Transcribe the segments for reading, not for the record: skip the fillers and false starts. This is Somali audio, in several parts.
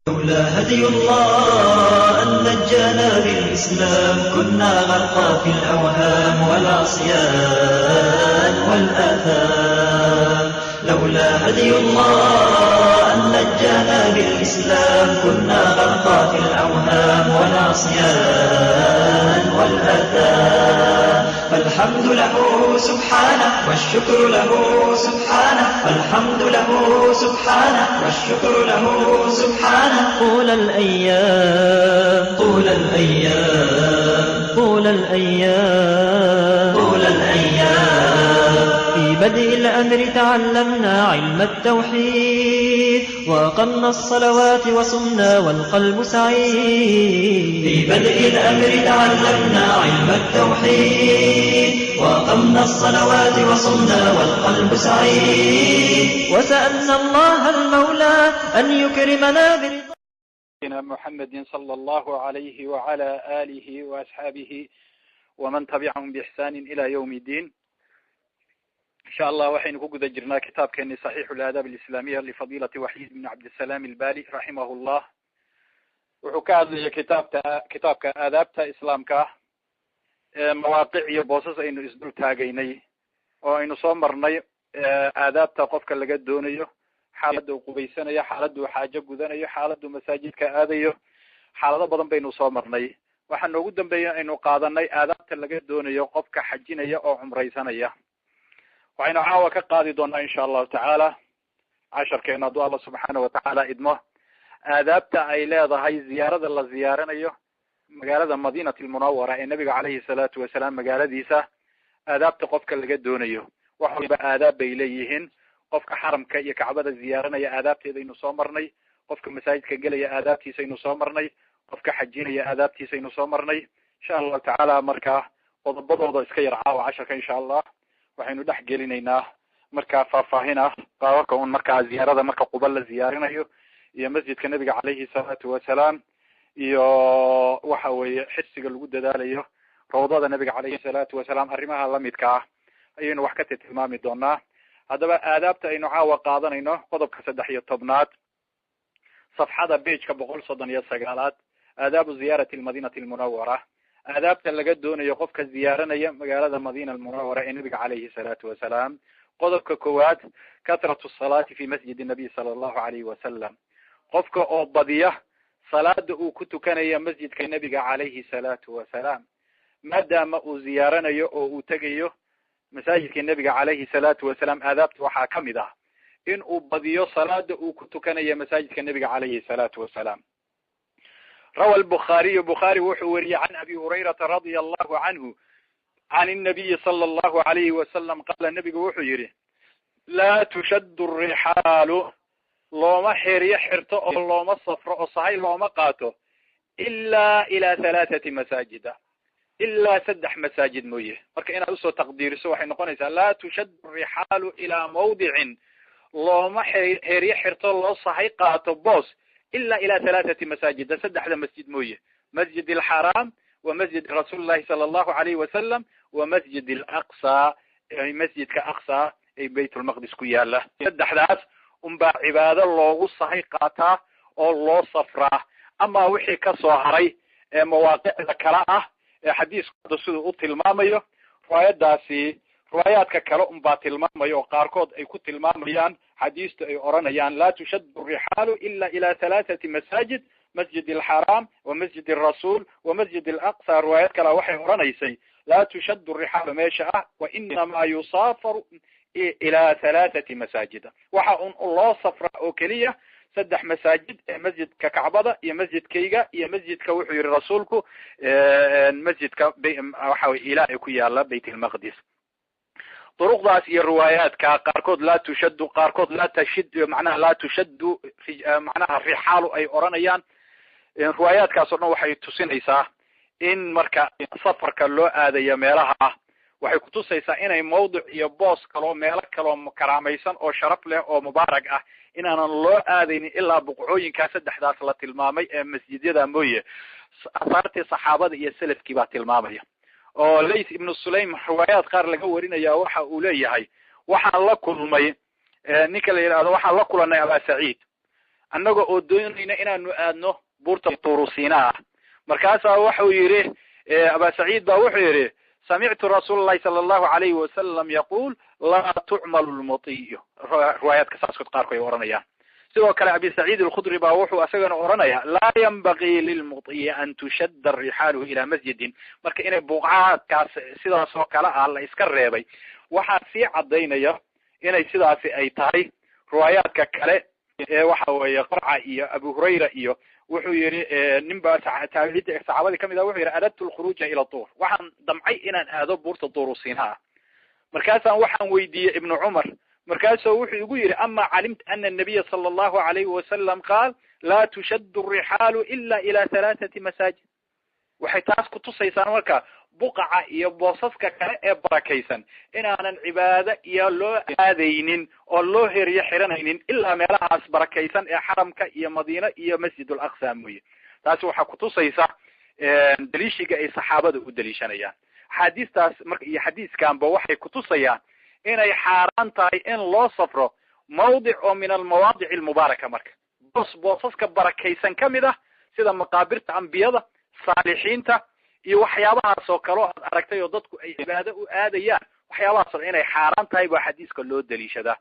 لولا هدي الله أن نجانا بالإسلام كنا غرقى في الأوهام والعصيان والآثام. لولا هدي الله أن نجانا بالإسلام كنا غرقى في الأوهام والعصيان والآثام. فالحمد له سبحانه والشكر له سبحانه، فالحمد له سبحانه والشكر له سبحانه. طول الأيام طول الأيام طول الأيام طول الأيام. في بدء الأمر تعلمنا علم التوحيد، وأقمنا الصلوات وصمنا والقلب سعيد. في بدء الأمر تعلمنا علم التوحيد، وأقمنا الصلوات وصمنا والقلب سعيد. وسألنا الله المولى أن يكرمنا برضا محمد صلى الله عليه وعلى آله وأصحابه ومن تبعهم بإحسان إلى يوم الدين. إن شاء الله waxaynu ku guda jirnaa kitaabkeeni صaxiix اlaadaab alislaamiya lifadilati Waxiid ibn Cabdisalaam Albali raximah llah. Wuxuu ka hadlaya kitaabka aadaabta islaamka, mawaaqic iyo boosas aynu isdul taagaynay oo aynu soo marnay aadaabta qofka laga doonayo, xaaladda uu qubaysanayo, xaaladda uu xaajo gudanayo, xaaladdu masaajidka aadayo, xaalado badan baynu soo marnay. Waxaa noogu dambeeya aynu qaadanay aadaabta laga doonayo qofka xajinaya oo cumraysanaya. Waxaynu caawa ka qaadi doonaa insha allahu tacaala casharkeena, hadduu Alla subxaana watacaala idmo, aadaabta ay leedahay ziyaarada la ziyaaranayo magaalada Madinati Almunawara ee Nabiga calayhi salaatu wasalaam magaaladiisa, aadaabta qofka laga doonayo. Wax walba aadaab bay leeyihiin. Qofka xaramka iyo Kacbada ziyaaranaya aadaabteedaynu soo marnay, qofka masaajidka gelaya aadaabtiisaynu soo marnay, qofka xajinaya aadaabtiisaynu soo marnay. Insha allahu tacaala markaa qodobadooda iska yar caawa casharka insha Allah waxaynu dhex gelinaynaa markaa faahfaahin ah qaababka un markaa ziyaarada, marka Quba la ziyaarinayo iyo masjidka Nabiga calayhi salaatu wasalaam, iyo waxa weeye xirsiga lagu dadaalayo rawdada Nabiga calayhi salaatu wasalaam, arrimaha lamidka ah ayaynu wax ka tilmaami doonaa. Haddaba aadaabta aynu caawa qaadanayno, qodobka 13aad, safxada bageka 139aad, aadaabu ziyaarati almadinati almunawara, aadaabta laga doonayo qofka ziyaaranaya magaalada Madina Almunawara ee Nabiga calayhi salaatu wasalaam. Qodobka koowaad, kathratu salaati fi masjid nabiy sala allahu alayhi wasalam, qofka oo badiya salaada uu ku tukanaya masjidka Nebiga calayhi salaatu wasalaam. Maadaama uu ziyaaranayo oo uu tegayo masaajidka Nebiga calayhi salaatu wasalaam, aadaabta waxaa kamid ah in uu badiyo salaada uu ku tukanayo masaajidka Nebiga calayhi salaatu wasalaam. Rawa Albukhaariyu, Bukhaari wuxuu weriyey, can Abi Hurayrata radia allahu canhu can الnabiyi sala allahu alayhi wasalam qaala, nebigu wuxuu yihi: laa tushaddu rixaalu, looma xeryo xirto oo looma safro oo sahay looma qaato, ilaa ila halaathati masaajida, ilaa saddex masaajid mooye. Marka inaad usoo taqdiiriso waxay noqonaysaa: laa tushaddu rixaalu ilaa mawdicin, looma xeryo xirto, loo sahay qaato boos, ila ila halaathati masaajida, saddexda masjid mooye: Masjid Alxaraam wa masjid Rasuuli llahi sala allahu alayhi wasalam wa Masjid Alaqsa, masjidka Aqsa ee Bayt Ulmaqdis ku yaala. Saddexdaas unbaa cibaado loogu sahay qaataa oo loo safraa. Amaa wixii ka soo haray ee mawaaqicda kale ah ee xadiisku siduu u tilmaamayo, riwaayadaasi riwaayaadka kale unbaa tilmaamaya oo qaarkood ay ku tilmaamayaan xadiistu ay odhanayaan: laa tushaddu rixaalu ila ila halaathati masaajid, Masjid Alxaraam wa Masjid Alrasuul wa Masjid Alaqsa. Riwaayad kalea waxay odhanaysay: laa tushaddu rixaalu meesha ah, wa inamaa yusaafaru ila halaathati masaajida, waxa un loo safraa oo keliya saddex masaajid ee masjidka Kacbada iyo masjidkayga iyo masjidka, wuxuu yihi rasuulku, masjidka waxa wey ilah ee ku yaala Bayt Almaqdis. Duruqdaas iyo riwaayaadka qaarkood laa tushaddu, qaarkood laa tashid, macnaha laa tushaddu, macnaha rixaalu ay odhanayaan, riwaayaadkaas o dhan waxay tusinaysaa in marka safarka loo aadayo meelaha, waxay kutusaysaa inay mawdic iyo boos kaloo meelo kaloo karaamaysan oo sharaf leh oo mubaarak ah inaanan loo aadaynin ilaa buqcooyinkaa saddexdaas la tilmaamay ee masjidyada mooye. Asaartii saxaabada iyo selafkii baa tilmaamaya, oo Layth ibnu Sulaym riwaayaad qaar laga warinaya waxa uu leeyahay: waxaan la kulmay ninka la yidhahdo, waxaan la kulanay Abaa Saciid. annaga oo doonayna inaanu aadno buurta Turusiina ah. Markaasaa wuxuu yidhi Aba Saciid baa wuxuu yidhi samictu rasuul llahi sala allahu alayhi wasalam yaquul laa tucmalu lmutiyu. Riwaayaadka saaskood qaarku ay oranayaan. Sidoo kale Abi Saciid Alkhudri baa wuxuu isagana oranaya laa yanbagii lilmutiyi an tushadda rixaaluhu ilaa masjidin. Marka inay buqcaadkaas sidaas oo kale ah la iska reebay, waxaa sii cadaynaya inay sidaasi ay tahay riwaayaadka kale ee waxa weeye Qarca iyo Abu Hurayra iyo wuxuu yidhi nin baa taabiciinta saxaabadii kamid ah wuxuu yidhi aradtu alkhuruuja ila tuur, waxaan damcay inaan aado buurta Turusiina ah. Markaasaan waxaan weydiiyey Ibnu Cumar, markaasuu wuxuu igu yidhi ama calimta ana anabiya sala allahu alayhi wasalam qaal laa tushaddu arixaalu ila ila halaathati masaajid. Waxay taas kutusaysaa marka buqaca iyo boosaska kale ee barakaysan inaanan cibaado iyo loo aadaynin oo loo heriyo xiranaynin ilaa meelahaas barakaysan ee xaramka iyo Madiina iyo Masjid al-Aqsa mooye. Taasi waxaa kutusaysa daliishiga ay saxaabada u daliishanayaan axaadiistaas marka iyo xadiiskanba waxay kutusayaan inay xaaraan tahay in loo safro mawdic oo min almawaadic almubaaraka, marka boosaska barakaysan kamid ah sida maqaabirta ambiyada, saalixiinta iyo waxyaabahaas oo kale oo aad aragtay oo dadku ay cibaado u aadayaan, waxyaabahaas oo inay xaaraan tahay baa xadiiska loo daliishadaa.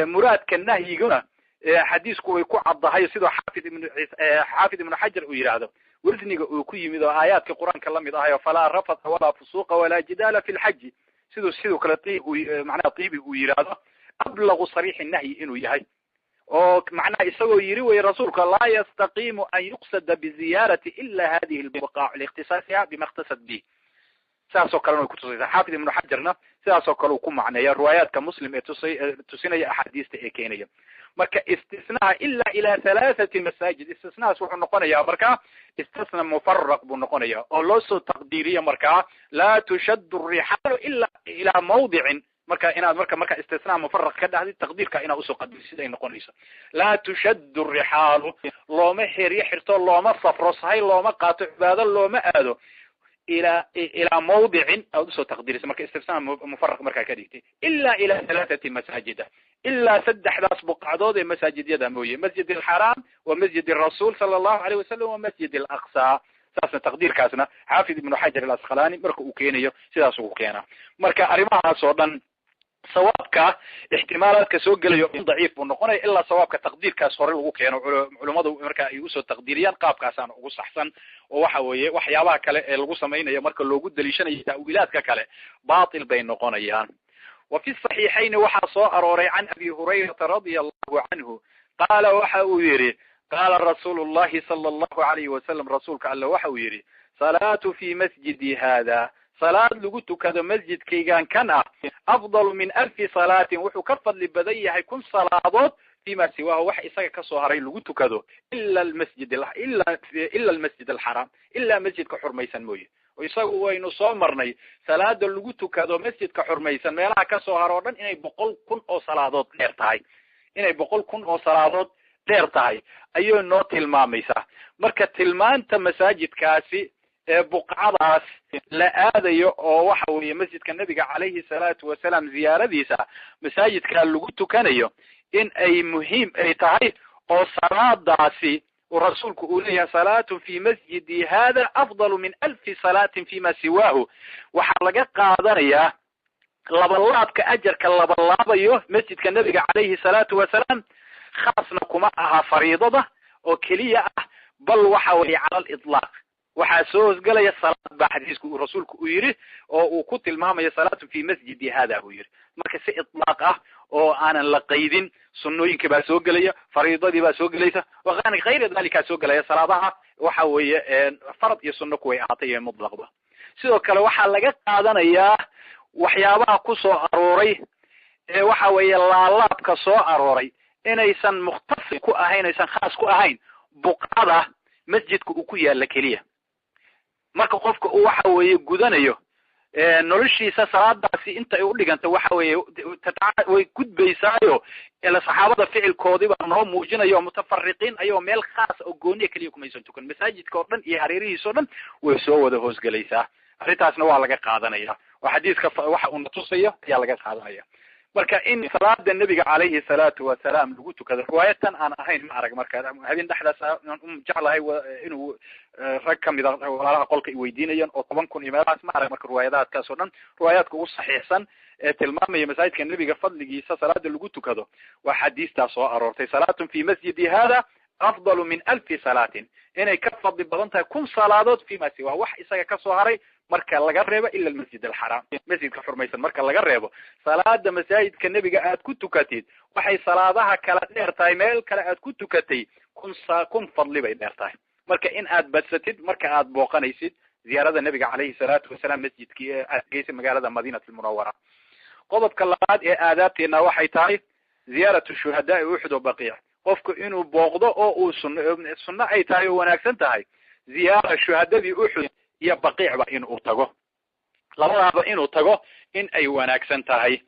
Muraadka nahyiguna xadiisku way ku caddahay, sidoo Xaafid Ibnu Xajar uu yidhaahdo wasniga uu ku yimid oo aayaadka Qur-aanka lamid ahayo falaa rafatha walaa fusuuqa walaa jidaala fi lxaji, sidoo kale macnaha Tiibi uu yidhaahdo ablagu sariixi nahyi inuu yahay, oo macnaha isagoo yiri wey rasuulka laa yastaqiimu an yuqsada biziyaarati ila hadihi albuqaac liikhtisaasiha bima ikhtasat bih. Sidaas oo kalena way kutusaysaa. Xaafid Ibnu Xajarna sidaas oo kale uu ku macneeya riwaayaadka Muslim ee tusinaya axaadiista ee keenaya. Marka istisnaha ila ila halaathati masaajid, istisnahaas wuxuu noqonayaa marka istisna mufaraq buu noqonaya oo loo soo taqdiiriya markaa laa tushaddu arixaalu ila ilaa mawdicin. Marka inaad marka istisnaa mufaraq ka dhahdid taqdiirka inaad usoo qadirisid ay noqonayso laa tushaddu rixaalu, looma xeryo xirto, looma safro, sahay looma qaato, cibaado looma aado ilaa mawdicin aad usoo taqdiirisa. Marka istisnaa mufaraq markaa ka dhigtay ila ila halaathati masaajida, ilaa saddexdaas buqacdood ee masaajidyada mooye, Masjid alxaraam wa Masjid arasuul sala allahu alayh wasalam wa Masjid alaqsa. Saasna taqdiirkaasna Xaafid Ibnu Xajar Alasqalaani marka uu keenayo sidaas uu keenaa. Marka arrimahaas oo dhan sawaabka ixtimaalaadka soo gelayo in daciif buu noqonaya ilaa sawaabka taqdiirkaas hore lagu keeno culummadu marka ay usoo taqdiiriyaan qaabkaasaana ugu saxsan, oo waxa weeye waxyaabaha kale ee lagu samaynayo marka loogu daliishanayo ta'wiilaadka kale baatil bay noqonayaan. Wa fi saxiixayni waxaa soo arooray can Abi Hurayrata radia allahu canhu qaala waxa uu yidhi qaala rasuulu llahi sala allahu alayhi wasalam, rasuulka alle waxa uu yidhi salaatu fi masjidi hada, salaad lagu tukado masjidkaygan kan ah afdalu min 1000 salaatin, wuxuu ka fadli badan yahay 1000 salaadood fima siwaahu, wax isaga kasoo haray lagu tukado ila almasjid ila almasjid alxaraam, ilaa masjidka xurmaysan mooye. Isagu waynu soo marnay salaada lagu tukado masjidka xurmaysan meelaha kasoo haro o dhan inay 100,000 oo salaadood dheer tahay, inay 100,000 oo salaadood dheer tahay ayay noo tilmaamaysaa. Marka tilmaanta masaajidkaasi ee buqcadaas la aadayo oo waxa weeye masjidka nabiga calayhi salaatu wasalaam ziyaaradiisa masaajidka lagu tukanayo in ay muhiim ay tahay, oo salaadaasi rasuulku uu leeyahay salaatu fi masjidi hada afdalu min 1000 salaatin fima siwaahu, waxaa laga qaadanayaa labalaabka ajarka labalaabayo masjidka nabiga calayhi salaatu wasalaam. Khaasna kuma aha fariidada oo keliya ah, bal waxa weeye cala aliطlaaq waxaa soo hosgelaya salaad baa xadiisku rasuulku uu yidhi oo uu ku tilmaamayo salaatu fi masjidi hada buu yidhi. Marka si itlaaq ah oo aanan la qaydin sunnooyinka baa soo gelaya, fariidadii baa soo gelaysa, waqaani kayra dalika soo gelaya salaadaha waxa weeye farad iyo sunno kuway ahaatay iyo mutlaqba. Sidoo kale waxaa laga qaadanayaa waxyaabaha ku soo arooray ee waxa weeye laalaabka soo arooray inaysan mukhtasir ku ahayn, aysan khaas ku ahayn buqcada masjidka uu ku yaalla keliya. Marka qofka uu waxa weeye gudanayo noloshiisa salaadaasi inta ay u dhiganta waxa weeye way gudbaysaayo, saxaabada ficilkoodii baa noo muujinayo mutafariqiin ayagoo meel khaas oo gooniya keliya kumaysan tukan, masaajidka oo dhan iyo hareerihiisa o dhan way soo wada hoosgelaysaa. Arrintaasna waa laga qaadanaya oo xadiiska waxa uu natusayo ayaa laga qaadanaya. Marka in salaada nebiga calayhi salaatu wasalaam lagu tukado, riwaayatan aan ahayn ma arag. Marka habeen dhexdaas aan jeclahay inuu rag kamid a walaalaha qolka i weydiinayaan oo 10,000 iyo meelahaas ma arag. Marka riwaayadaadkaas oo dhan riwaayaadka ugu saxiixsan ee tilmaamaya masaajidka nebiga fadligiisa salaada lagu tukado waa xadiistaa soo aroortay, salaatun fi masjidi hada afdalu min 1000 salaatin, inay ka fadli badan tahay 1000 salaadood fima siwa, wax isaga kasoo haray marka laga reebo, ila almasjid alxaraam, masjidka xurmaysan marka laga reebo. Salaada masaajidka nebiga aad ku tukatid waxay salaadaha kala dheer tahay meel kale aad ku tukatay 1000 fadli bay dheer tahay. Marka in aad badsatid marka aad booqanaysid ziyaarada nebiga calayhi salaatu wasalaam masjidkii aad geysay magaalada Madinat almunawara. Qodobka labaad ee aadaabteena waxay tahay ziyaaratu shuhadaai Uxud oo Baqiic, qofku inuu booqdo oo uu sunno ay tahay oo wanaagsan tahay ziyaara shuhadadii Uxud iyo Baqiicba inuu tago, labadaaba inuu tago in ay wanaagsan tahay.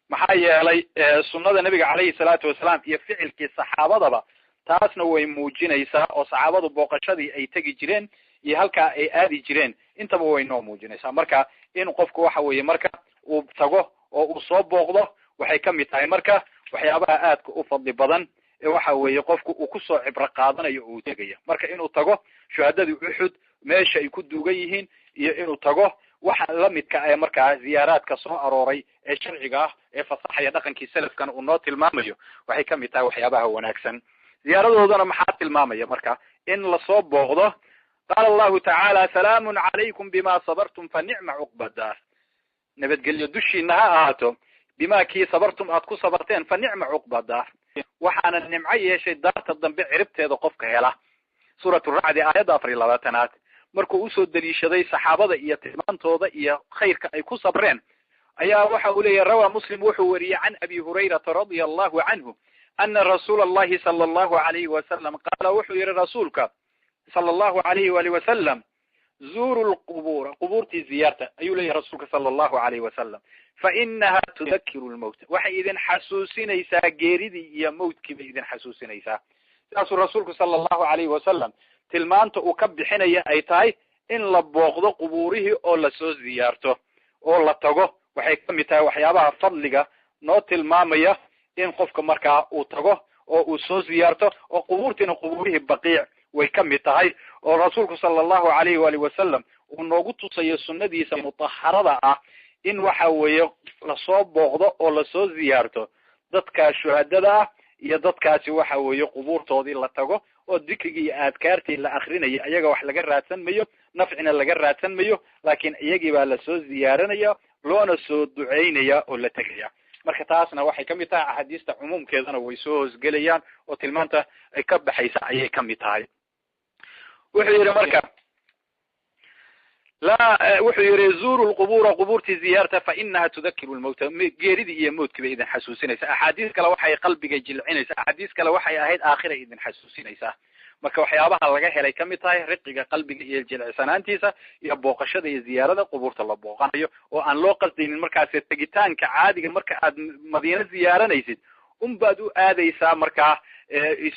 Maxaa yeelay sunnada nebiga calayhi salaatu wasalaam iyo ficilkii saxaabadaba taasna way muujinaysaa, oo saxaabadu booqashadii ay tegi jireen iyo halkaa ay aadi jireen intaba way noo muujinaysaa. Marka in qofku waxa weeye marka uu tago oo uu soo booqdo waxay kamid tahay marka waxyaabaha aadka u fadli badan ee waxa weeye qofku uu kusoo cibro qaadanayo oo uu tegaya. Marka inuu tago shuhadadii Uxud meesha ay ku duugan yihiin iyo inuu tago waxa lamidka ee markaa ziyaaraadka soo arooray ee sharciga ah ee fasaxaya dhaqankii salafkana uu noo tilmaamayo waxay kamid tahay waxyaabaha wanaagsan. Ziyaaradoodana maxaa tilmaamaya marka in lasoo booqdo? Qaala allahu tacaala salaamun calaykum bima sabartum fa nicma cuqba daar, nabadgelyo dushiina ha ahaato bima kii sabartum aad ku sabarteen, fa nicma cuqba daar, waxaana nimco yeeshay daarta dambe ciribteeda qofka hela. Suuratu Racdi aayadda 24aad markuu usoo daliishaday saxaabada iyo tilmaantooda iyo khayrka ay ku sabreen ayaa waxa uu leeyahy, rawaa Muslim wuxuu weriyey can Abi Hurayrata radia allahu canhu ana rasuula allahi sala allahu alayhi wasalam qaala, wuxuu yihi rasuulka sala allahu alayhi wali wasalam, zuru lqubura, qubuurtii ziyaarta ayuu leeyahy rasuulka sala allahu alayhi wasalam, fa inaha tudakiru lmowt, waxay idin xasuusinaysaa geeridii iyo mawtkii bay idin xasuusinaysaa. Sidaasuu rasuulku sala allahu alayhi wasalam tilmaanta uu ka bixinaya ay tahay in la booqdo qubuurihii oo lasoo ziyaarto oo la tago, waxay kamid tahay waxyaabaha fadliga noo tilmaamaya in qofka markaa uu tago oo uu soo ziyaarto, oo qubuurtiina qubuurihii Baqiic way kamid tahay, oo rasuulku sala allahu alayhi waali wasalam uu noogu tusayo sunnadiisa mutaharada ah in waxa weeye lasoo booqdo oo lasoo ziyaarto dadka shuhadada ah iyo dadkaasi waxa weeye qubuurtoodii la tago, oo dikrigii iyo aadkaartii la akrinaya iyaga wax laga raadsan mayo, nafcina laga raadsan mayo, laakiin iyagii baa lasoo ziyaaranaya loona soo duceynaya oo la tegaya. Marka taasna waxay kamid tahay axaadiista cumuumkeedana way soo hoosgelayaan oo tilmaanta ay ka baxaysa ayay kamid tahay. Wuxuu yihi marka la wuxuu yihi zuru lqubura, qubuurtii ziyaarta, fa inaha tudakiru lmowta, geeridii iyo mawdkii bay idin xasuusinaysaa. Axaadiis kale waxay qalbiga jilcinaysaa, axaadiis kale waxay ahayd aakhiray idin xasuusinaysaa. Marka waxyaabaha laga helay kamid tahay riqiga qalbiga iyo jilicsanaantiisa iyo booqashada iyo ziyaarada qubuurta la booqanayo, oo aan loo qasdaynin markaasi tegitaanka caadiga. Marka aad Madiino ziyaaranaysid unbaad u aadaysaa markaa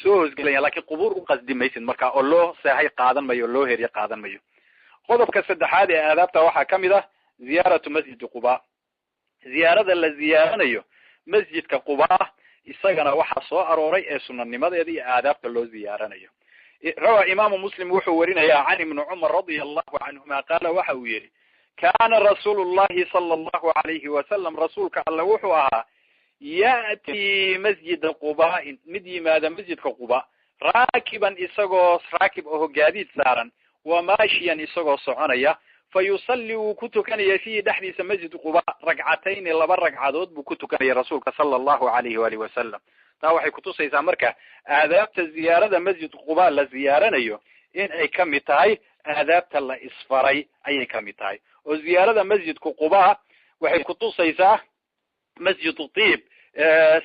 soo hoosgelaya, lakin qubuur u qasdi maysid marka, oo loo seehay qaadan mayo, loo heryo qaadan mayo. Qodobka saddexaad ee aadaabta waxaa kamid ah ziyaaratu masjidi Quba, ziyaarada la ziyaaranayo masjidka Quba, isagana waxaa soo arooray ee sunanimadeeda iyo aadaabta loo ziyaaranayo. Rawaa imaamu Muslim wuxuu werinayaa can Ibni Cumar radia allahu canhuma qaala, waxa uu yihi, kana rasuulu llahi sala allahu alayhi wasalam, rasuulka alle wuxuu ahaa, ya'tii masjida Qubain, mid yimaada masjidka Quba, raakiban, isagoo raakib aho gaadiid saaran, wa maashiyan, isagoo soconaya, fa yusalli, wuu ku tukanaya, fiihi, dhexdiisa masjid Quba, ragcatayni, 2 ragcadood buu ku tukanaya rasuulka sala allahu alayhi waalihi wasalam. Taa waxay kutusaysaa marka aadaabta ziyaarada masjid Quba la ziyaaranayo in ay kamid tahay aadaabta la isfaray ayay kamid tahay, oo ziyaarada masjidka Quba waxay kutusaysaa masjid Tiib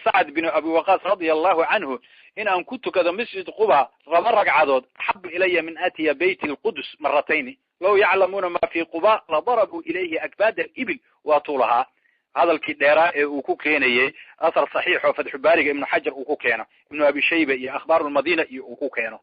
Sacd bin Abi Waqas radia allahu canhu, in aan ku tukado masjid Quba 2 ragcadood axabu ilaya min atiya bayt alqudus maratayni, law yaclamuuna ma fi Quba ladarabuu ilayhi akbaad alibil. Waatuu lahaa hadalkii dheeraa ee uu ku keenayey athar saxiix oo Fatxubaariga Ibnu Xajar uu ku keeno, Ibnu Abi Shayba iyo Akhbaar lmadina iyo uu ku keeno,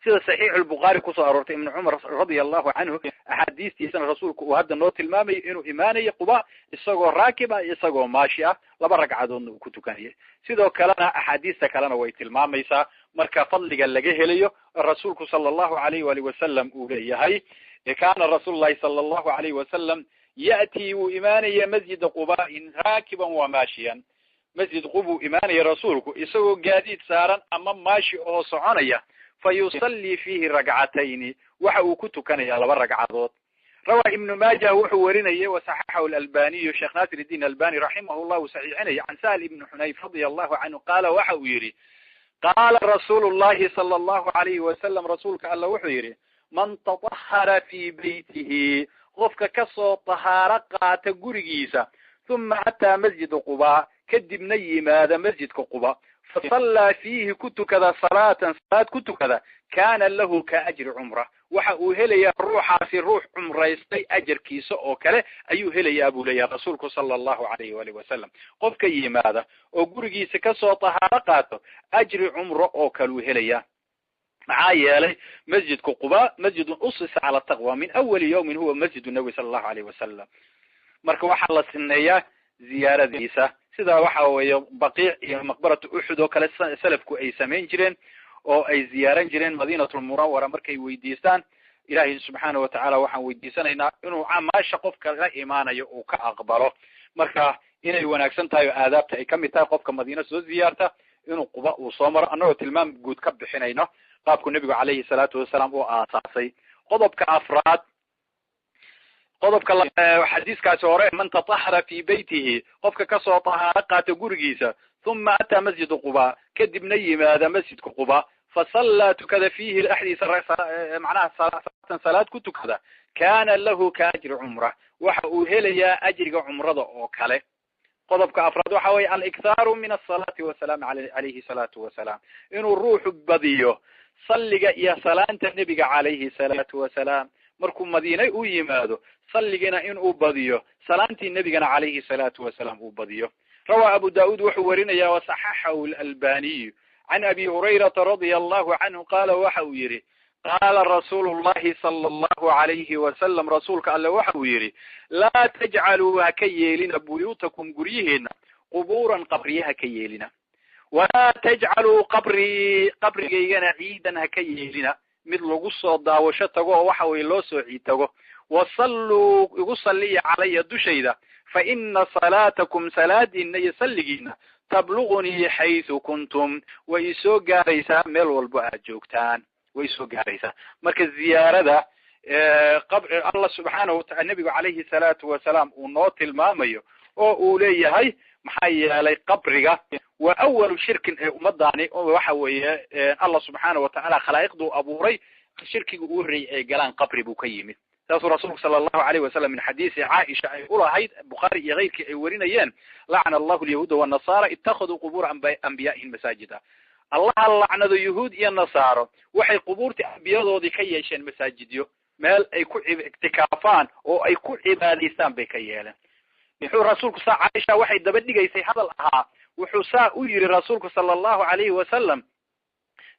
sida saxiix lbukhaari kusoo aroortay Ibnu Cumar radia allahu canhu Axaadiistiisana rasuulku uu hadda noo tilmaamayo inuu imaanayo Quba isagoo raakib ah, isagoo maashi ah, 2 ragcadoodna uu ku tukanayay. Sidoo kalena axaadiista kalena way tilmaamaysaa marka fadliga laga helayo rasuulku sala allahu alayh waalihi wasalam uu leeyahay kaana rasuulullahi sala allahu alayhi wasalam ya'tii, wuu imaanaya masjida Quba'in raakiban wa maashiyan. Masjid Qubuu imaanaya rasuulku isagoo gaadiid saaran ama maashi oo soconaya, fa yusallii fiihi ragcatayni, waxa uu ku tukanayaa 2 ragcadood. Rawaa Ibnu Maajah wuxuu warinayay, wasaxaxahu alalbaniyu, Sheekh Naasir iddiin Albani raximahullah uu saxiixinaya, can Sahl ibni Xunayf radia allahu canhu qaala waxa uu yidhi qaala rasuulu llahi sala allahu alayhi wasalam, rasuulka alla wuxuu yidhi man tatahara fii beytihi, qofka kasoo tahaaro qaata gurigiisa, thuma ataa masjida Quba, kadibna yimaada masjidka Quba, fasallaa fiihi, ku tukada salaatan, salaad ku tukada, kaana lahu ka ajri cumra, waxa uu helayaa ruuxaasi ruux cumraystay ajarkiisa oo kale ayuu helayaa buu leeyahay rasuulku sala allahu alayhi waalihi wasalam. Qofka yimaada oo gurigiisa kasoo tahaaro qaato ajri cumro oo kaluu helayaa. Maxaa yeelay masjidka Quba masjidun usisa cala taqwa min awali yawmin, huwa masjid nabi sala allahu alayhi wasalam. Marka waxaa la sineeyaa ziyaaradiisa, sidaa waxa weeye Baqiic iyo maqbaratu Uxud oo kale salafku ay samayn jireen oo ay ziyaaran jireen Madiinatulmunawara markay weydiistaan Ilaahay subxaana watacaala. Waxaan weydiisanaynaa inuu camaasha qofka la imaanayo uu ka aqbalo. Marka inay wanaagsan tahay oo aadaabta ay kamid tahay qofka Madiina soo ziyaarta inuu Quba uu soo maro, annagoo tilmaam guud ka bixinayno qaabku nebigu calayhi salaatu wasalaam uu aasaasay. Qodobka afraad, qodobka xadiiskaasi hore, man tatahara fi beytihi, qofka kasoo tahaaro qaata gurigiisa, thuma ataa masjida Quba, kadibna yimaada masjidka Quba, fasallaa, tukada, fiihi dhexdiisa macnaha salaatan, salaad ku tukada, kaana lahu ka ajri cumra, waxa uu helayaa ajriga cumrada oo kale. Qodobka afraad waxa weye alikhaaru min asalaati wasalaam alayhi salaatu wasalaam, inuu ruuxu badiyo salliga iyo salaanta nebiga calayhi salaatu wasalaam. Markuu Madiine u yimaado salligina inuu badiyo, salaantii nebigana calayhi salaatu wasalaam uu badiyo. Rawaa Abu Daud wuxuu warinaya wasaxaxahu alalbaniyu can Abi Hurayrata radia allahu canhu qaala waxa uu yidhi qaala rasuulu llahi sala allahu alayhi wasalam, rasuulka alle waxa uu yidhi laa tajcaluu, ha ka yeelina, buyuutakum, guryihiina, qubuuran, qabriya ha ka yeelina, walaa tajcaluu qabrii, qabrigaygana, ciidan ha ka yeelina mid lagu soo daawasho tago oo waxa weye loo soo ciid tago. Wasalluu, igu salliya, calaya, dushayda, fa ina salaatakum, salaadiina iyo salligiina, tablugunii xaysu kuntum, way isoo gaaraysaa meel walbo aad joogtaan, way isoo gaaraysaa. Marka ziyaarada Allah subxaanahu watacala nebigu calayhi salaatu wasalaam uu noo tilmaamayo oo uu leeyahay, maxaa yeelay qabriga waa awalu shirkin ee ummadaani waxa weeye Allah subxaana watacaala khalaa'iqduu abuuray shirkiga uu horreeyay ay galaan qabri buu ka yimid. Saasuu rasuulku sala allahu alayh wasalam min xadiisi Caaisha ay ulahayd, Bukhaari iyo keyrkii ay warinayeen, lacana allahu alyahuuda wannasara ittakhaduu qubuura anbiyaa'ihim masaajida. Allaha lacnado yuhuud iyo nasaaro, waxay qubuurtii ambiyadoodii ka yeesheen masaajidyo, meel ay ku ictikaafaan oo ay ku cibaadaystaan bay ka yeeleen. Muxuu rasuulku saa, Caaisha waxay daba dhigaysay hadal ahaa, wuxuu saa u yiri rasuulku sala allahu alayhi wasalam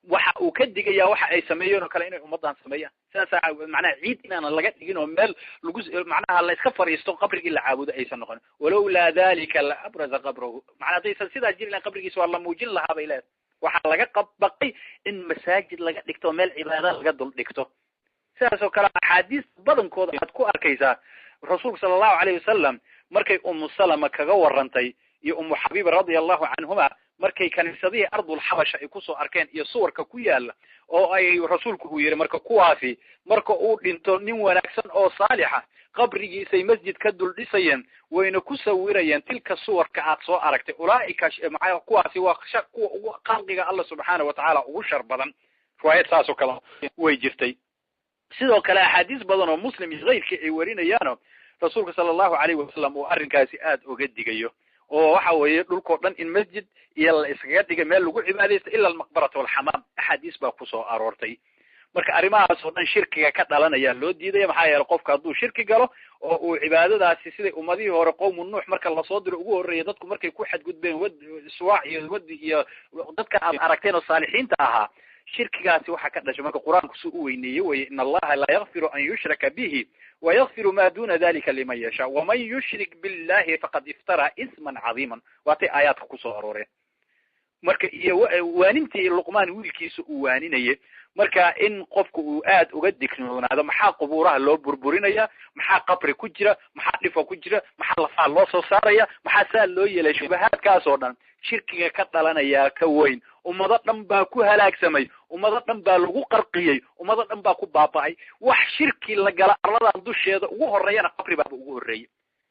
waxa uu ka digayaa waxa ay sameeyeen oo kale inay ummaddan sameeyaan. Sidaasaa macnaha ciid inaanan laga dhigin oo meel lagu macnaha la iska fariisto, qabrigii la caabudo aysan noqon. Walowlaa dalika la abraza qabrahu, macnaa haddaysan sidaas jiri lahayn qabrigiisa waa la muujin lahaa bay leedahay. Waxaa laga qabbaqay in masaajid laga dhigto, meel cibaada laga dul dhigto. Sidaas oo kale axaadiis badankooda aad ku arkaysaa rasuulku sala allahu alayhi wasalam markay Umu Salama kaga warantay iyo Umu Xabiiba radia allahu canhuma, markay kaniisadihii ardulxabasha ay kusoo arkeen iyo suwarka ku yaala, oo ay rasuulku uu yihi marka kuwaasi marka uu dhinto nin wanaagsan oo saalixa qabrigiisay masjid ka dul dhisayeen, wayna ku sawirayeen tilka suwarka aad soo aragtay, ulaaika maa kuwaasi waa kuwa ugu khalqiga Alla subxaana watacaala ugu shar badan. Riwaayad saas oo kale way jirtay. Sidoo kale axaadiis badan oo Muslim iyo keyrkii ay warinayaano rasuulka sala allahu alayhi wasalam uu arrinkaasi aada oga digayo, oo waxa weeye dhulkao dhan in masjid iyo la iskaga dhigay meel lagu cibaadaysto ila almaqbarata walxamaam, axaadiis baa kusoo aroortay. Marka arrimahaas oo dhan shirkiga ka dhalanaya loo diidaya. Maxaa yeele qofka hadduu shirki galo oo uu cibaadadaasi, siday ummadihii hore qowmu Nuux marka lasoo diro ugu horreeyay, dadku markay ku xadgudbeen wad Suwaac iyo Wadi iyo dadka aad aragteen oo saalixiinta ahaa, Shirkigaasi waxa ka dhashay marka Qur-aanku si u weyneeye weye, in Allaha laa yakfiru an yushraka bihi wayakfiru ma duna dalika liman yashaa, waman yushrik billahi faqad iftara isman cadiiman. Waatay aayaadka kusoo arooreen. Marka iyo waanintii Luqmaan wiilkiisa uu waaninayay, marka in qofku uu aad uga dignoonaado, maxaa qubuuraha loo burburinaya, maxaa qabri ku jira, maxaa dhifa ku jira, maxaa lafaa loo soo saaraya, maxaa saa loo yeelay, shubahaadkaas oo dhan shirkiga ka dhalanayaa ka weyn. Ummado dhan baa ku halaagsamay, ummado dhan baa lagu qarqiyey, ummado dhan baa ku baaba'ay. Wax shirki la gala arladan dusheeda ugu horreeyana qabri baaba ugu horreeyay.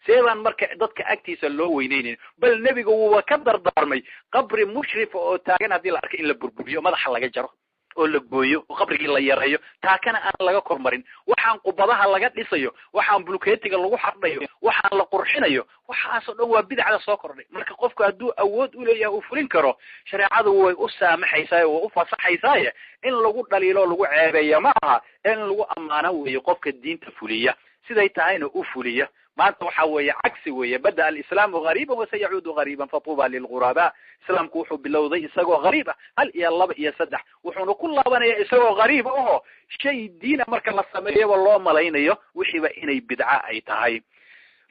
Seebaan marka dadka agtiisa loo weyneynayn, bal nebiga wuuba ka dardaarmay qabri mushrifa oo taagan haddii la arka in la burburiyo, madaxa laga jaro oo la gooyo oo qabrigii la yareeyo, taakana aan laga kormarin. Waxaan qubadaha laga dhisayo, waxaan bulkeetiga lagu xardhayo, waxaan la qurxinayo, waxaasoo dhan waa bidacda soo kordhay. Marka qofku hadduu awood u leeyahay uu fulin karo, shareecadu way u saamaxaysaaye, way u fasaxaysaaye. In lagu dhaliilo lagu ceebeeya ma aha, in lagu ammaano weeye qofka diinta fuliya, siday tahayna u fuliya. Maanta waxa weeye cagsi weeye, bada alislaamu gariiban wasayacuudu gariiban fatuuba lilghuraba. Islaamku wuxuu bilowday isagoo gariib ah, 1 iyo 2 iyo 3, wuxuuna ku laabanaya isagoo gariib aho shay diina marka la sameeyaba loo malaynayo wixiiba inay bidca ay tahay.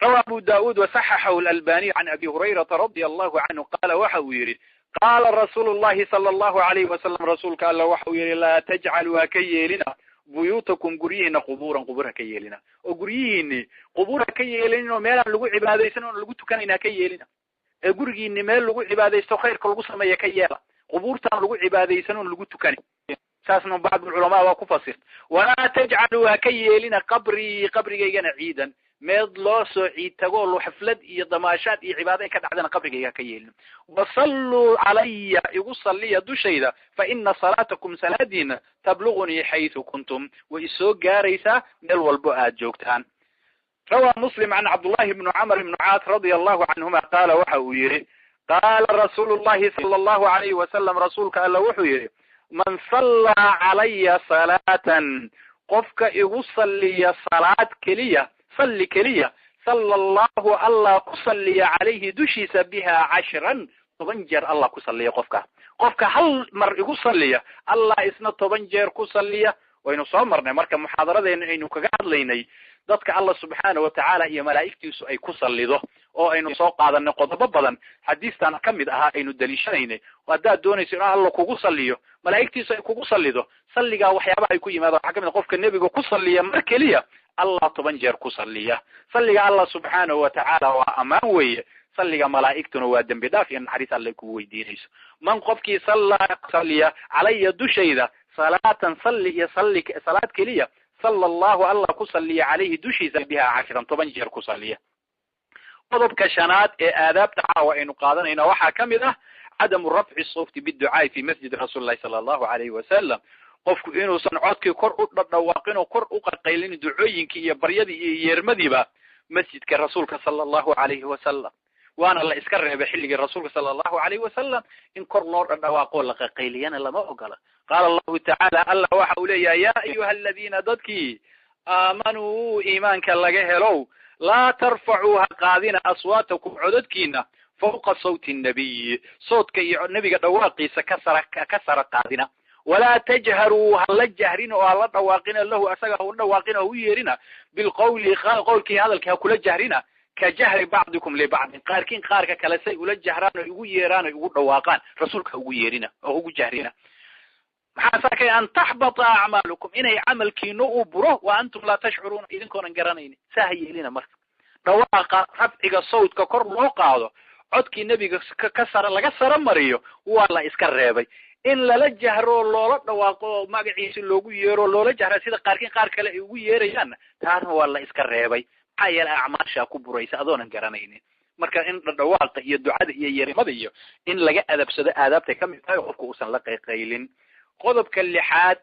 Rawa Abu Daud wasaxaxahu Alalbaniy can Abi Hurayrata radia Allahu canhu qaala, waxa uu yidhi qaala rasuulu llahi sala Allahu alayhi wasalam, rasuulka Alla waxa uu yihi, laa tajcaluu, ha ka yeelina, buyuutakum, guryihiina, qubuuran, qubuur ha ka yeelina, oo guryihiini qubuur ha ka yeelinin, oo meelaan lagu cibaadaysan oon lagu tukanayn ha ka yeelina, ee gurigiini meel lagu cibaadaysto, khayrka lagu sameeya ka yeela, qubuurtaan lagu cibaadaysan oon lagu tukanin. Saasna bacdu culamaa waa ku fasirta. Walaa tajcaluu, ha ka yeelina, qabrii, qabrigaygana, ciidan, meed loo soo ciid tago lo xaflad iyo damaashaad iyo cibaado ay ka dhacdana qabrigayga ha ka yeelina. Wasalluu calaya, igu salliya dushayda, fa ina salaatakum, salaadiina, tablugunii xaytu kuntum, way isoo gaaraysaa meel walbo aad joogtaan. Rawaa Muslim can Cabdullahi bni Camr ibni Caas radia Allahu canhuma qaala, waxa uu yihi qaala rasuulu llahi sala Allahu alayhi wasalam, rasuulka Alla wuxuu yihi, man sallaa calaya salaatan, qofka igu salliya salaad keliya, salli keliya, sala Allahu, Allah ku salliya, calayhi, dushiisa, biha cashran, 10 jeer Allah ku salliya. Qofka hal mar igu salliya, Allah isna 10 jeer ku salliya. Waynu soo marnay marka muxaadaradeena aynu kaga hadlaynay dadka Allah subxaana watacaala iyo malaa'igtiisu ay ku sallido, oo aynu soo qaadanay qodobo badan, xadiistan ka mid ahaa aynu daliishanaynay. Haddaad doonayso in Alla kugu salliyo, malaa'igtiisu ay kugu sallido, salligaa waxyaabaha ay ku yimaada waxaa kamid a qofka nebiga ku salliya mar keliya, Allah 10 jeer ku salliya. Salliga Allah subxaanahu watacaala waa ammaan weeye, salliga malaa'igtuna waa dembi dhaaf iyo naxariis Alla kugu weydiinayso. Man, qofkii, sallaa, salliya, calaya, dushayda, salaatan, salli iyo salli salaad keliya, sala Allahu, Allah ku salliya, calayhi, dushiisa, biha cashran, 10 jeer ku salliya. Qodobka shanaad ee aadaabta caawa aynu qaadanayna waxaa ka mid ah cadamu rafci sawti biducaai fi masjidi rasuuli llahi sala Allahu alayhi wasalam. Qofku inuusan codkii kor u dhadhawaaqin oo kor u qaqaylin ducooyinkii iyo baryadii iyo yeermadiiba masjidka rasuulka sala Allahu alayhi wasalam. Waana la iska reebay xilligii rasuulka sala Allahu alayhi wasalam in kor loo dhadhawaaqoo la qaqayliyana lama ogola. Qaala Allahu tacaala, Allah waxa uu leeyahay, yaa ayuha aladiina, dadkii, aamanuu, iimaanka laga helow, laa tarfacuu, ha qaadina, aswaatakum, codadkiina, fawqa sawti nnabiy, soodka iyo nebiga dhawaaqiisa ka sara qaadina, walaa tajharuu, hala jahrina oo hala dhawaaqina, lahu, asaga ha u dhawaaqina oo u yeerina, bilqawli, qowlkii, hadalkii ha kula jahrina, ka jahri bacdikum libacdin, qaarkiin qaarka kale say ula jahraan oo ugu yeeraan oy ugu dhawaaqaan, rasuulka ha ugu yeerina oo ugu jahrina. Maxaa saakay? An taxbata acmaalukum, inay camalkiina uu buro, wa antum laa tashcuruuna, idinkoonan garanaynin. Saa ha yeelina. Marka dhawaaqa, rafciga sawdka kor loo qaado, codkii nebiga ka sara laga sara mariyo, waa la iska reebay. In lala jahro, loola dhawaaqo oo magaciisi loogu yeero, loola jahra sida qaarkiin qaar kale ay ugu yeerayaanna, taasna waa la iska reebay. Maxaa yeele acmaashaa ku buraysa adoonan garanaynin. Marka in dhadhawaaqa iyo ducada iyo yeerimada iyo in laga adabsado aadaabtay ka mid tahay, qofku uusan la qayqaylin. Qodobka lixaad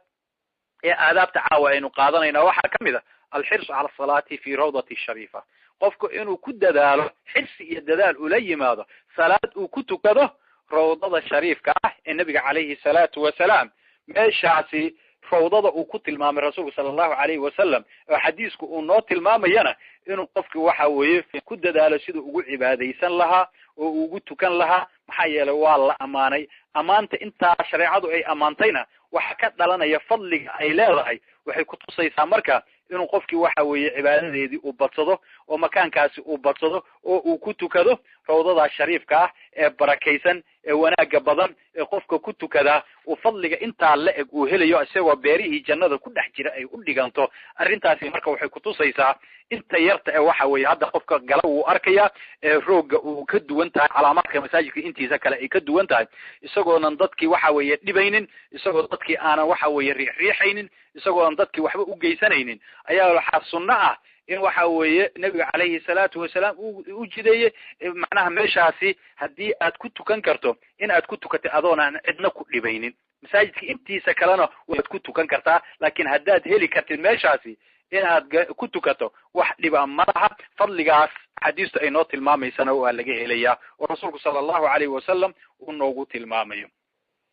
ee aadaabta caawa aynu qaadanayna waxaa ka mid a alxirsu cala asalaati fi rawdati shariifa. Qofku inuu ku dadaalo, xirsi iyo dadaal ula yimaado salaad uu ku tukado rawdada shariifka ah ee nebiga calayhi salaatu wasalaam, meeshaasi rawdada uu ku tilmaamay rasuulku sala Allahu alayhi wasalam oo xadiisku uu noo tilmaamayana, inuu qofki waxa weeye ku dadaalo siduu ugu cibaadaysan lahaa oo ugu tukan lahaa. Maxaa yeelay waa la ammaanay, ammaanta intaa shareecadu ay ammaantayna Waxa ka dhalanaya fadliga ay leedahay waxay kutusaysaa marka inuu qofkii waxa weeye cibaadadeedii uu badsado oo makaankaasi uu badsado oo uu ku tukado rawdadaa shariifka ah ee barakaysan ee wanaagga badan ee qofka ku tukadaa uu fadliga intaa la eg uu helayo, isagoo beerihii jannada ku dhex jira ay u dhiganto. Arrintaasi marka waxay kutusaysaa inta yarta ee waxa weeye hadda qofka gala wuu arkayaa ee roogga uu ka duwan tahay, calaamaadka masaajidka intiisa kale ay ka duwan tahay, isagoonan dadkii waxa weeye dhibaynin, isagoo dadkii aanan waxa weeye riixriixaynin, isagoonan dadkii waxba u geysanaynin, ayaa waxaa sunno ah in waxa weeye nebiga calayhi salaatu wasalaam u jideeyey macnaha meeshaasi haddii aad ku tukan karto in aad ku tukatay adoonaan cidna ku dhibaynin. Masaajidka intiisa kalena waad ku tukan kartaa, laakiin haddaad heli kartid meeshaasi in aad ku tukato wax dhiba ma laha. Fadligaas axaadiistu ay noo tilmaamaysana waa laga helayaa oo rasuulku sala allahu alayhi wasalam uu noogu tilmaamayo.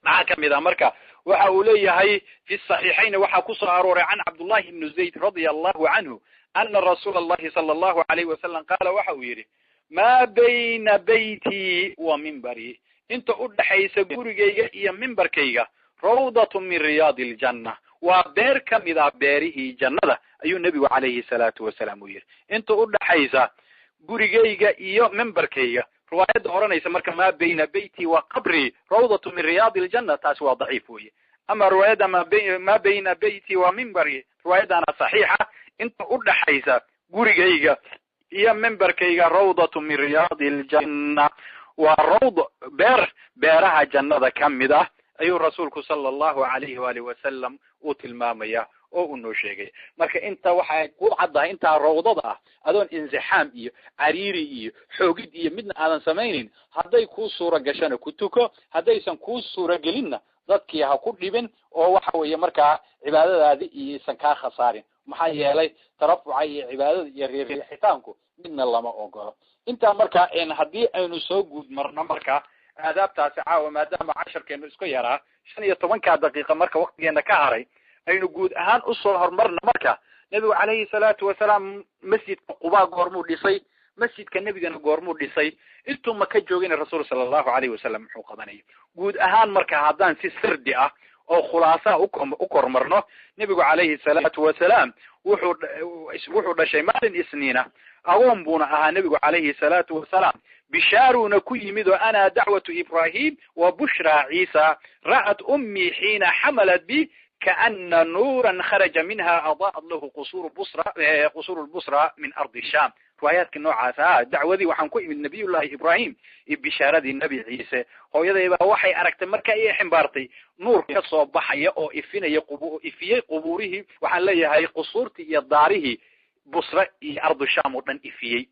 Maxaa kamid ah marka waxa uu leeyahay fi saxiixayn waxaa kusoo arooray can Cabdullahi ibnu Zayd radia allahu canhu ana rasuula allahi sala allahu alayhi wasalam qaala, waxa uu yidhi: maa bayna beytii wa mimbarii, inta u dhaxaysa gurigayga iyo mimbarkayga, rawdatu min riyaadi aljanna, waa beer kamid ah beerihii jannada, ayuu nebigu calayhi salaatu wasalaam uu yidhi. Inta u dhaxaysa gurigayga iyo mimbarkayga. Riwaayadda odhanaysa marka maa bayna beyti wa qabrii rawdatu min riyaadi aljanna, taasi waa daciif weye. Ama riwaayadda maa bayna beyti wa mimbarii, riwaayaddaana saxiixa, inta u dhaxaysa gurigayga iyo mimbarkayga rawdatu min riyaadi aljanna, waa rawd, beer beeraha jannada ka mid ah, ayuu rasuulku sala allahu alayhi waalihi wasalam uu tilmaamaya oo uu noo sheegay. Marka inta waxay ku caddahay intaa rawdada ah adoon insixaam iyo cariiri iyo xoogid iyo midna aadan samaynin, hadday kuu suura gashana ku tuko, haddaysan kuu suura gelinna dadkii ha ku dhibin oo waxa weeye markaa cibaadadaadi iyoisan kaa khasaarin. Maxaa yeelay tarafuca iyo cibaadada iyo riirriixitaanku midna lama ogolo. Intaa marka haddii aynu soo guud marno marka aadaabtaasi caawa, maadaama casharkeenu isku yaraa 15-ka daqiiqa marka waktigeena ka haray, aynu guud ahaan usoo horumarno. Marka nebigu calayhi salaatu wasalaam masjidka Qubaa goormuu dhisay? Masjidka nebigana goormuu dhisay? Intuu maka joogayna rasuul sala allahu alayhi wasalam muxuu qabanayay? Guud ahaan marka haddaan si sirdi ah oo khulaasaha u kormarno, nebigu calayhi salaatu wasalaam wuxuu dhashay maalin Isniina, agoon buuna ahaa nebigu calayhi salaatu wasalaam. Bishaaruuna ku yimid oo ana dacwatu Ibrahim wa bushra Ciisa, ra'at ummii xiina xamalat bi kaana nuuran kharaja minha adaa'at lahu qusur busra, qusur lbusra min ardi sham. Riwaayaadkii noocaas ah, dacwadii waxaan ku imid nabiyullahi Ibrahim iyo bishaaradii Nebi Ciise. Hooyaday baa waxay aragtay marka ay ximbaartay nuur ka soo baxaya oo ifinaya ifiyey qubuurihii, waxaan leeyahay qusuurtii iyo daarihii Busra iyo ardu Sham oo dhan ifiyey.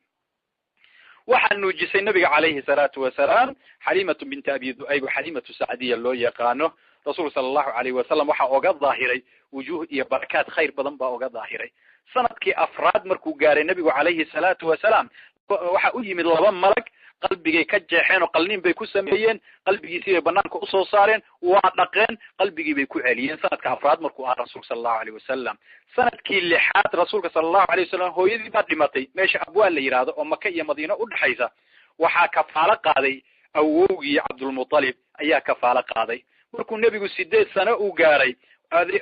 Waxaa nuujisay nabiga calayhi salaatu wasalaam Xalimatu binti Abi Du'ayb, Xalimatu Sacdiya loo yaqaano. Rasuulka sala allahu alayhi wasalam waxaa oga daahiray wujuh iyo barakaad khayr badan baa oga daahiray. Sanadkii afraad markuu gaaray nebigu calayhi salaatu wasalaam, waxa u yimid laba malag, qalbigay ka jeexeen oo qalniin bay ku sameeyeen, qalbigiisii bay banaanka usoo saareen, waa dhaqeen, qalbigii bay ku celiyeen sanadka afraad markuu ahaa rasuulka sala allahu alayh wasalam. Sanadkii lixaad rasuulka sala allahu alayh wasalam hooyadii baa dhimatay meesha Abwaal la yidhaahdo oo Maka iyo Madiino udhexaysa. Waxaa kafaalo qaaday awowgii Cabdulmutalib ayaa kafaalo qaaday. Markuu nebigu 8 sano uu gaaray,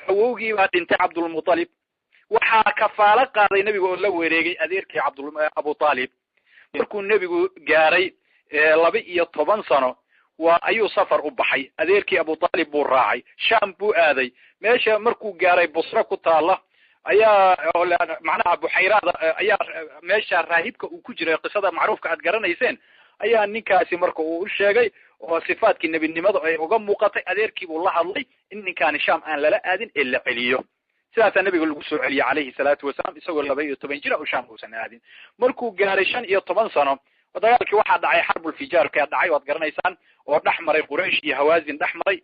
awowgii baa dhintay Cabdulmutalib, waxaa kafaalo qaaday nebiga oo la wareegay adeerkii Abu Talib. Markuu nebigu gaaray 12 sano waa ayuu safar u baxay, adeerkii Abu Talib buu raacay, Sham buu aaday. Meesha markuu gaaray Busra ku taala ayaa macnaha buxayraada ayaa meesha raahibka uu ku jiray, qisada macruufka aad garanayseen, ayaa ninkaasi marka uu u sheegay oo sifaadkii nebinimada ay uga muuqatay, adeerkii buu la hadlay in ninkaani Sham aan lala aadin ee la celiyo. Sidaasaa nabiga lagu soo celiyey calayhi salaatu wasalaam isagoo 12 jira oo Sham uusan aadin. Markuu gaaray 15 sano, dagaalkii waxaa dhacay xarbulfijaarkaa dhacay, waad garanaysaan, oo dhex maray Quraysh iyo Hawaazin dhex maray.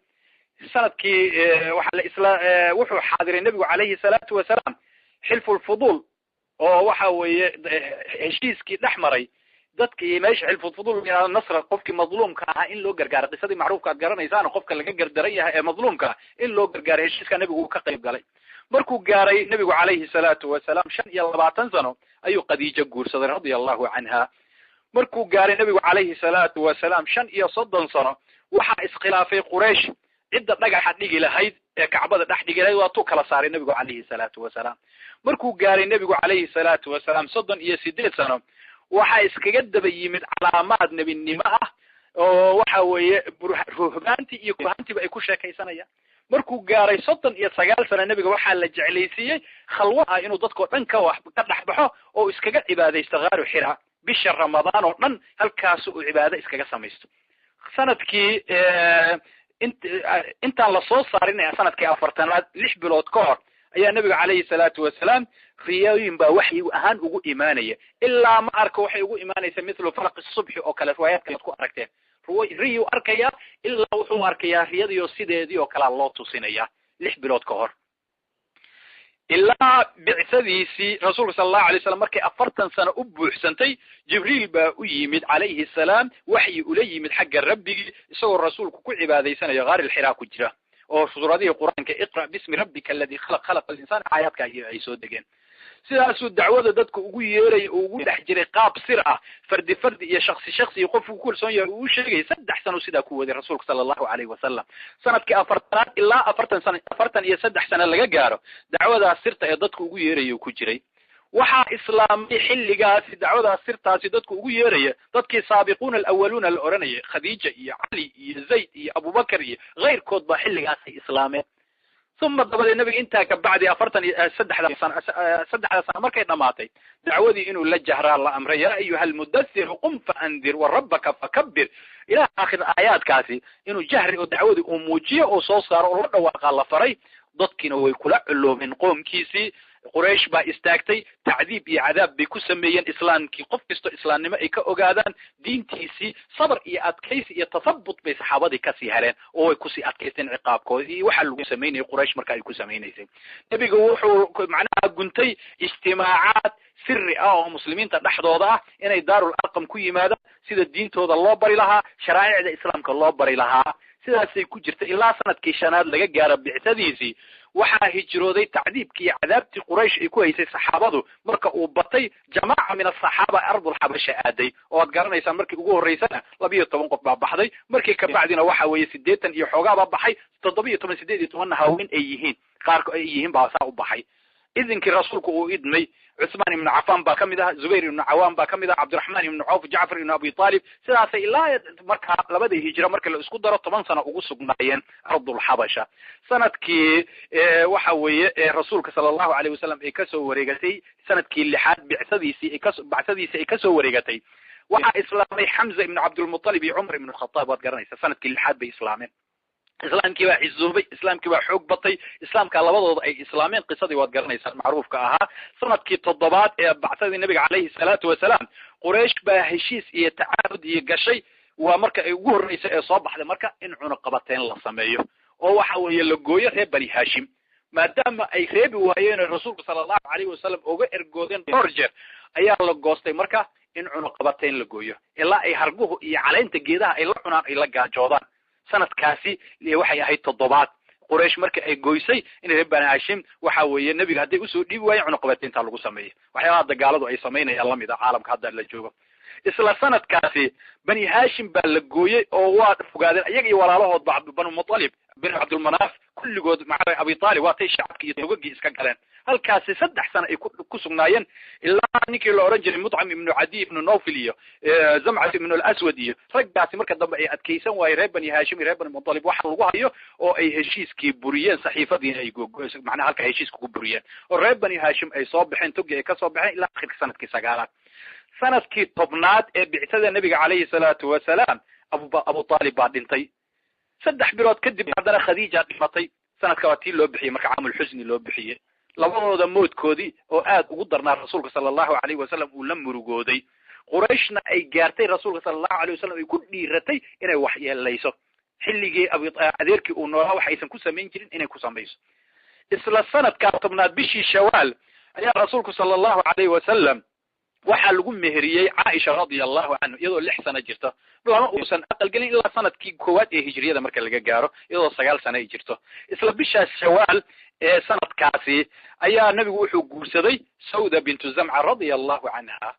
Sanadkii waxa la isla wuxuu xaadiray nebigu calayhi salaatu wasalaam xilfulfuduul, oo waxa weeye heshiiskii dhex maray dadkii meesha xilfulfuduul yihahdo, nasra qofkii madluumka ahaa in loo gargaaro, qisadii macruufka aad garanaysaan, qofka laga gardaran yahay ee madluumka in loo gargaaro, heshiiska nebigu uu ka qayb galay. Markuu gaaray nebigu calayhi salaatu wasalaam 25 sano ayuu Khadiijo guursaday radia allahu canha. Markuu gaaray nebigu calayhi salaatu wasalaam 35 sano, waxaa iskhilaafay Quraysh Cidda dhagaxa dhigi lahayd ee Kacbada dhex dhigi lahayd waa tuu kala saaray nebigu calayhi salaatu wasalaam. Markuu gaaray nebigu calayhi salaatu wasalaam 38 sano, waxaa iskaga daba yimid calaamaad nebinimo ah oo waxa weeye ruhbaantii iyo kuhantiiba ay ku sheekaysanayaan. Markuu gaaray 39 sano nebiga waxaa la jeclaysiiyey khalwo ah inuu dadkao dhan ka dhex baxo oo iskaga cibaadaysto Gaaru Xira bisha Ramadaan oo dhan, halkaas uu cibaado iskaga samaysto. Sanadkii intaan lasoo saarin sanadkii 40aad, 6 bilood ka hor, ayaa nebiga calayhi salaatu wasalaam riyooyin baa waxyi ahaan ugu imaanaya. Ilaa ma arko waxay ugu imaanaysa mithlu falaqi subxi oo kale, riwaayaadka aad ku aragteen. Riyuu arkayaa ilaa wuxuu arkayaa riyadiio sideedii oo kalea loo tusinaya 6 bilood ka hor. Ilaa bicsadiisii rasuulka sala allahu alay slam markay 40 sano u buuxsantay, Jibriil baa u yimid calayhi salaam, waxyi ula yimid xagga rabbigii, isagoo rasuulku ku cibaadaysanayo Ghaar ilxiraa ku jira, oo suuradihii Qur-aanka iqra' bismi rabbika aladi khalaq, khalaqa alinsaan, aayaadka ay soo degeen. Sidaasuu dacwada dadka ugu yeeraya oo ugu dhex jiray qaab sir ah, fardi fardi iyo shaksi shaksi iyo qofku ku kalsoon yahay uu u sheegayay. 3 sano sidaa ku waday rasuulka sala allahu alayhi wasalam. Sanadkii 40aad ilaa 40 sano, 43 sano laga gaaro, dacwadaas sirta ee dadka ugu yeeraya ku jiray. Waxaa islaamay xilligaasi dacwadaas sirtaasi dadku ugu yeeraya dadkii saabiquuna alawaluuna la oranayay, Khadiija iyo Cali iyo Zayd iyo Abubakar iyo keyrkood baa xilligaasay islaameen. Uma dabadeed nabiga intaa kabacdi 43da sano, 3da sano markay dhamaatay, dacwadii inuu la jahraa la amray. Yaa ayuha almudathir qum faandir warabbaka fakabir, ilaa aakhir aayaadkaasi, inuu jahri oo dacwadii uu muujiyo oo soo saaro oo la dhawaaqaa la faray. Dadkiina way kula culoobeen. Qoomkiisii Quraysh baa istaagtay, tacdiib iyo cadaab bay ku sameeyeen islaamkii. Qof kastoo islaamnimo ay ka ogaadaan diintiisii, sabr iyo adkaysi iyo tathabut bay saxaabadii kasii heleen oo way kusii adkaysteen ciqaabkoodii iyo waxaa lagu samaynayay Quraysh marka ay ku samaynaysay. Nebiga wuxuu macnaha guntay ijtimaacaad siri ah oo muslimiinta dhexdooda ah, inay Daarul Arqam ku yimaadaan, sida diintooda loo bari lahaa, sharaa'icda islaamka loo bari lahaa. Sidaasay ku jirta ilaa sanadkii 5aad laga gaaro bictadiisii. Waxaa hijrooday tacdiibkii iyo cadaabtii Quraysh ay ku haysay saxaabadu marka uu batay, jamaaca min asaxaaba ardulxabasha aaday, oo aad garanaysaan markii ugu horreysana 12 qof baa baxday, markii kabacdina waxa weeye 80 iyo xoogaa baa baxay, 17, 18na haween ay yihiin, qaarka ay yihiin baa saa u baxay. Idinkii rasuulku uu idmay, Cuthmaan ibnu Cafaan baa kamid aha, Zubayr ibnu Cawaam baa kamid aha, Cabdiraxmaan ibnu Cawf, Jacfar ibnu Abi Talib. Sidaasay ilaa markaa labada hijra marka la isku daro 10 sano ugu sugnaayeen ardulxabasha. Sanadkii waxa weeye rasuulka sala allahu alayh wasalam ay kasoo wareegatay sanadkii 6aad bicsadiisii bacsadiisi ay kasoo wareegatay, waxaa islaamay Xamza ibnu Cabdilmutalib iyo Cumar ibnu Khataab. Waad garanaysaa, sanadkii 6aad bay islaameen. Islaamkii baa xisoobay, islaamkii baa xoog batay, islaamkaa labadooda ay islaameen. Qisadii waad garanaysaan macruufka ahaa. Sanadkii 7aad ee bacsadii nabiga calayhi salaatu wasalaam, Quraysh baa heshiis iyo tacaahud iyo gashay. Waa marka ay ugu horreysa ee soo baxday marka in cunuqabateyn la sameeyo oo waxa weeye la gooyo reer Bani Hashim, maadaama ay reebi waayeen oo rasuulka sala allahu alayhi wasalam uga ergoodeen dhowr jeer. Ayaa la goostay marka in cunuqabateyn la gooyo ilaa ay harguhu iyo caleynta geedaha ay la cunaan, ay la gaajoodaan. Sanadkaasi waxay ahayd 7aad Quraysh marka ay goysay in reer Bani Hashim waxa weeye nebiga hadday usoo dhiibi waayeen cunuqabateyntaa lagu sameeyay. Waxyaabaha dagaaladu ay samaynayaan lamid ah caalamka hadda la joogo. Isla sanadkaasi Bani Hashim baa la gooyey oo waa fogaadeen iyaga iyo walaalahoodba Banu Mutalib, Banu Cabdulmanaaf, kulligood maca Abi Talib, waatay shacabkii iyo togagii iska galeen. Halkaasi 3 sano ay ku sugnaayeen, ilaa ninkii la odhan jiray Mutcam ibnu Cadiy ibnu Nawfil iyo Zamcat ibnu Alaswad iyo raggaasi marka dambe ay adkaysan waayey reer Bani Hashim iyo reer Bani Mutalib waxa lagu hayo, oo ay heshiiskii buriyeen, saxiifadiina ay macnaha halka heshiiska ku buriyeen, oo reer Bani Hashim ay soo baxeen, togi ay kasoo baxeen ilaa akhirka sanadkii 9aad. Sanadkii 10aad ee bictada nebiga calayhi salaatu wasalaam, Abu Talib baa dhintay. 3 bilood kadib haddana Khadiija dhimatay. Sanadka waa tii loo bixiyey marka caamulxusni loo bixiyey, labadooda moodkoodii oo aad ugu darnaa rasuulka sala allahu alayhi wasalam uu la murugooday. Qurayshna ay gaartay rasuulka sala allahu alayh wasalam ay ku dhiiratay inay waxyeelayso xilligii adeerkii uu noolaa wax aysan ku samayn jirin inay ku samayso. Isla sanadkaa 10aad bishii Shawaal ayaa rasuulku sala allahu alayhi wasalam waxaa lagu meheriyey Caaisha radia allahu canhu, iyadoo 6 sano jirto. Lama uusan aqalgelin ilaa sanadkii 1aad ee hijriyada marka laga gaaro, iyadoo 9 sano ay jirto. Isla bishaas Shawaal ee sanadkaasi ayaa nebigu wuxuu guursaday Sawda bintu Zamca radia allahu canha.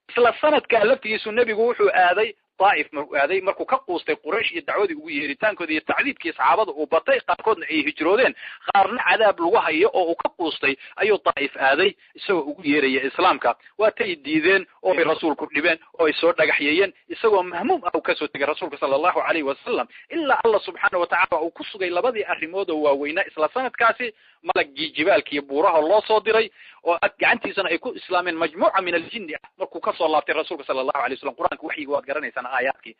Isla sanadkaa laftigiisu nebigu wuxuu aaday Taif markuu aaday, markuu ka quustay Quraysh iyo dacwadii ugu yeeritaankoodi iyo tacdiibkii saxaabada uu batay, qaarkoodna ay hijroodeen, qaarna cadaab lagu hayo oo uu ka quustay, ayuu Taif aaday isagoo ugu yeeraya islaamka. Waatay diideen oo ay rasuulku dhibeen oo ay soo dhagaxyeeyeen, isagoo mahmuum ah uu kasoo tegay rasuulka sala allahu alayhi wasalam, ilaa Allah subxaana watacala uu ku sugay labadii arrimood oo waaweynaa isla sanadkaasi: malagii jibaalka iyo buuraha loo soo diray oo gacantiisana ay ku islaameen majmuuca min aljinni ah markuu kasoo laabtay rasuulka sala allahu alay wasalam. Qur-aanka waxyiga waad garanaysaan aayaadkii.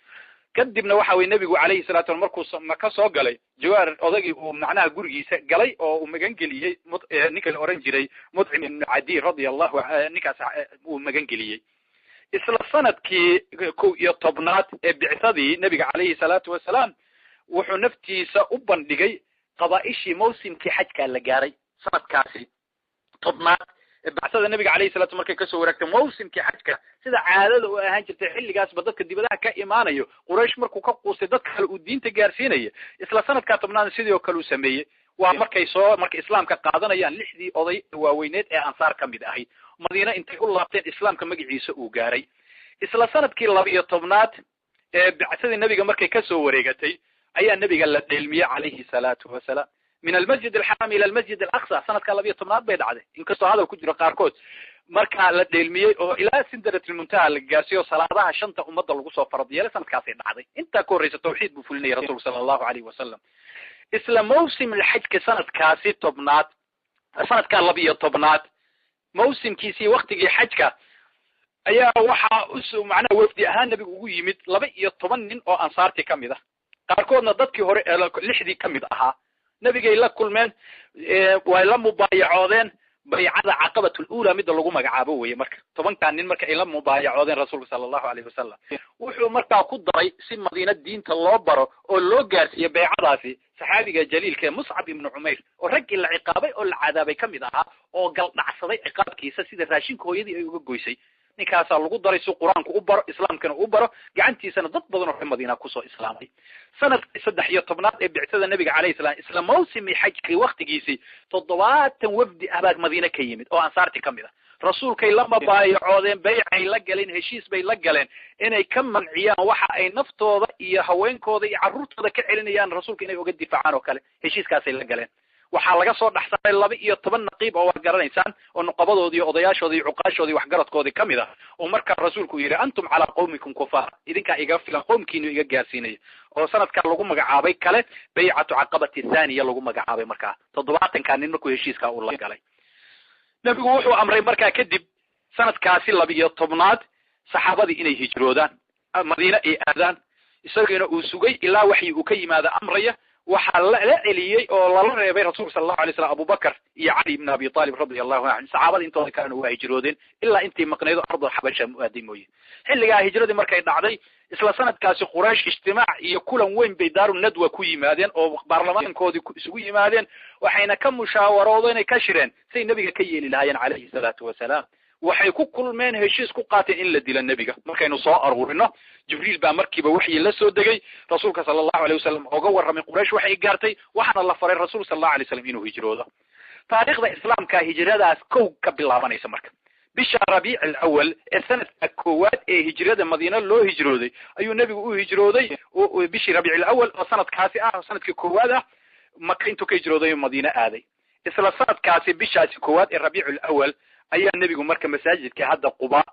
Kadibna waxa weye nebigu calayhi salatu wasalam markuu Maka soo galay, jawaar odagii uu macnaha gurigiisa galay oo uu magan geliyey ninka la oran jiray Mudcim ibnu Cadiy radia allahu, ninkaas uu magan geliyey. Isla sanadkii 11aad ee bicsadii nebiga calayhi salaatu wasalaam wuxuu naftiisa u bandhigay qabaaishii mawsimkii xajkaa la gaaray. Sanadkaasi 10aad bacsada nabiga alayhi salatu markay kasoo wareegtay mawsimkii xajka, sida caadada u ahaan jirtay xilligaasba dadka dibadaha ka imaanayo, Quraysh markuu ka quustay dad kale uu diinta gaarsiinaya, isla sanadkaa 10aad sidii oo kale uu sameeyey. Waa markay soo markay islaamka qaadanayaan lixdii oday waaweyneed ee ansaar ka mid ahayd, Madiine intay u laabteen islaamka magaciisa uu gaaray. Isla sanadkii 12aad ee bacsadii nabiga markay kasoo wareegatay ayaa nebiga la dheelmiyey calayhi salaatu wasalaam min almasjid alxaram ila almasjid alaqsa. Sanadka 12aad bay dhacday, inkastoo hadal ku jiro qaarkood. Markaa la dheelmiyey oo ilaa Sidratilmuntaha la gaarsiiyo, salaadaha shanta ummadda lagu soo farad yeelay sanadkaasay dhacday. Intaa ka horreysa tawxiid buu fulinayay rasuulku sala allahu alayhi wasalam. Isla mawsim alxajka sanadkaasi 10aad, sanadkaa 12aad mawsimkiisii waktigii xajka ayaa waxaa us macnaha wafdi ahaan nebigu ugu yimid 12 nin oo ansaartii kamid ah, qaarkoodna dadkii hore ee lixdii kamid ahaa. Nebigay la kulmeen, way la mubaayacoodeen, baycada caqabat lula midda lagu magacaabo weye. Marka 10kaa nin marka ay la mubaayacoodeen rasuulka sala allahu alayhi wasalam, wuxuu markaa ku daray si Madiina diinta loo baro oo loo gaarsiiyo baycadaasi saxaabiga jaliilka ee Muscab ibnu Cumayr, oo raggii la ciqaabay oo la cadaabay kamid ahaa oo galdhacsaday ciqaabkiisa sida raashinka hooyadii ay uga goysay. Ninkaasaa lagu daray si qur-aanku u baro, islaamkana u baro, gacantiisana dad badan oo reer Madiina kusoo islaamay. Sanadkii 13aad ee bictada nabiga calayhi salam, isla mawsimi xajkii waktigiisii, 70 wafdi ah baa Madiine ka yimid oo ansaartii kamid ah. Rasuulkay la mabaayacoodeen, baycay la galeen, heshiis bay la galeen inay ka manciyaan waxa ay naftooda iyo haweenkooda iyo carruurtooda ka celinayaan rasuulka inay uga difaacaan oo kale. Heshiiskaasay la galeen. Waxaa laga soo dhex saaray 12 naqiib oo waad garanaysaan, oo nuqabadoodii, odayaashoodii, cuqaashoodii, waxgaradkoodii kamid ah, oo markaa rasuulku yidhi: "Antum calaa qawmikum kufaar, idinkaa iga filan, qowmkiinu iga gaarsiinaya." Oo sanadkaa lagu magacaabay kale baycatu caqabati thaniya lagu magacaabay. Markaa 70kaa nin markuu heshiiskaa uu la galay, nebigu wuxuu amray markaa kadib sanadkaasi 12aad saxaabadii inay hijroodaan, Madiine ay aadaan, isagiina uu sugay ilaa waxyi uu ka yimaado amraya. Waxaa la celiyey oo lala reebay rasuulka sala allahu alay slam Abubakar iyo Cali ibn Abi Talib radia allahu anhu. Saxaabada intooda kalena waa hijroodeen ilaa intii maqnaydo ardo xabasha muaaday mooye. Xilligaa hijradii markay dhacday, isla sanadkaasi Quraysh ijtimaac iyo kulan weyn bay Daaru Nadwa ku yimaadeen oo baarlamaankoodii isugu yimaadeen, waxayna ka mushaawaroodeen, ka shireen say nebiga ka yeeli lahaayeen calayhi salaatu wasalaam. Waxay ku kulmeen, heshiis ku qaateen in la dilo nebiga. Markaynu soo aruurino, Jibriil baa markiiba waxyi la soo degay rasuulka sala allahu alayh wasalam oga warramay Quraysh waxay gaartay, waxaana la faray rasuul sala allahu alay slam inuu hijroodo. Taariikhda islaamka hijradaas kow ka bilaabanaysa marka bisha Rabiic alawal ee sanadka koowaad ee hijrada Madiina loo hijrooday ayuu nebigu u hijrooday bishii Rabiic alawal oo sanadkaasi ah, sanadkii koowaad ah. Maka intuu ka hijrooday Madiine aaday. Isla sanadkaasi bishaasi koowaad ee Rabiic alawal ayaa nebigu marka masaajidka hadda Quba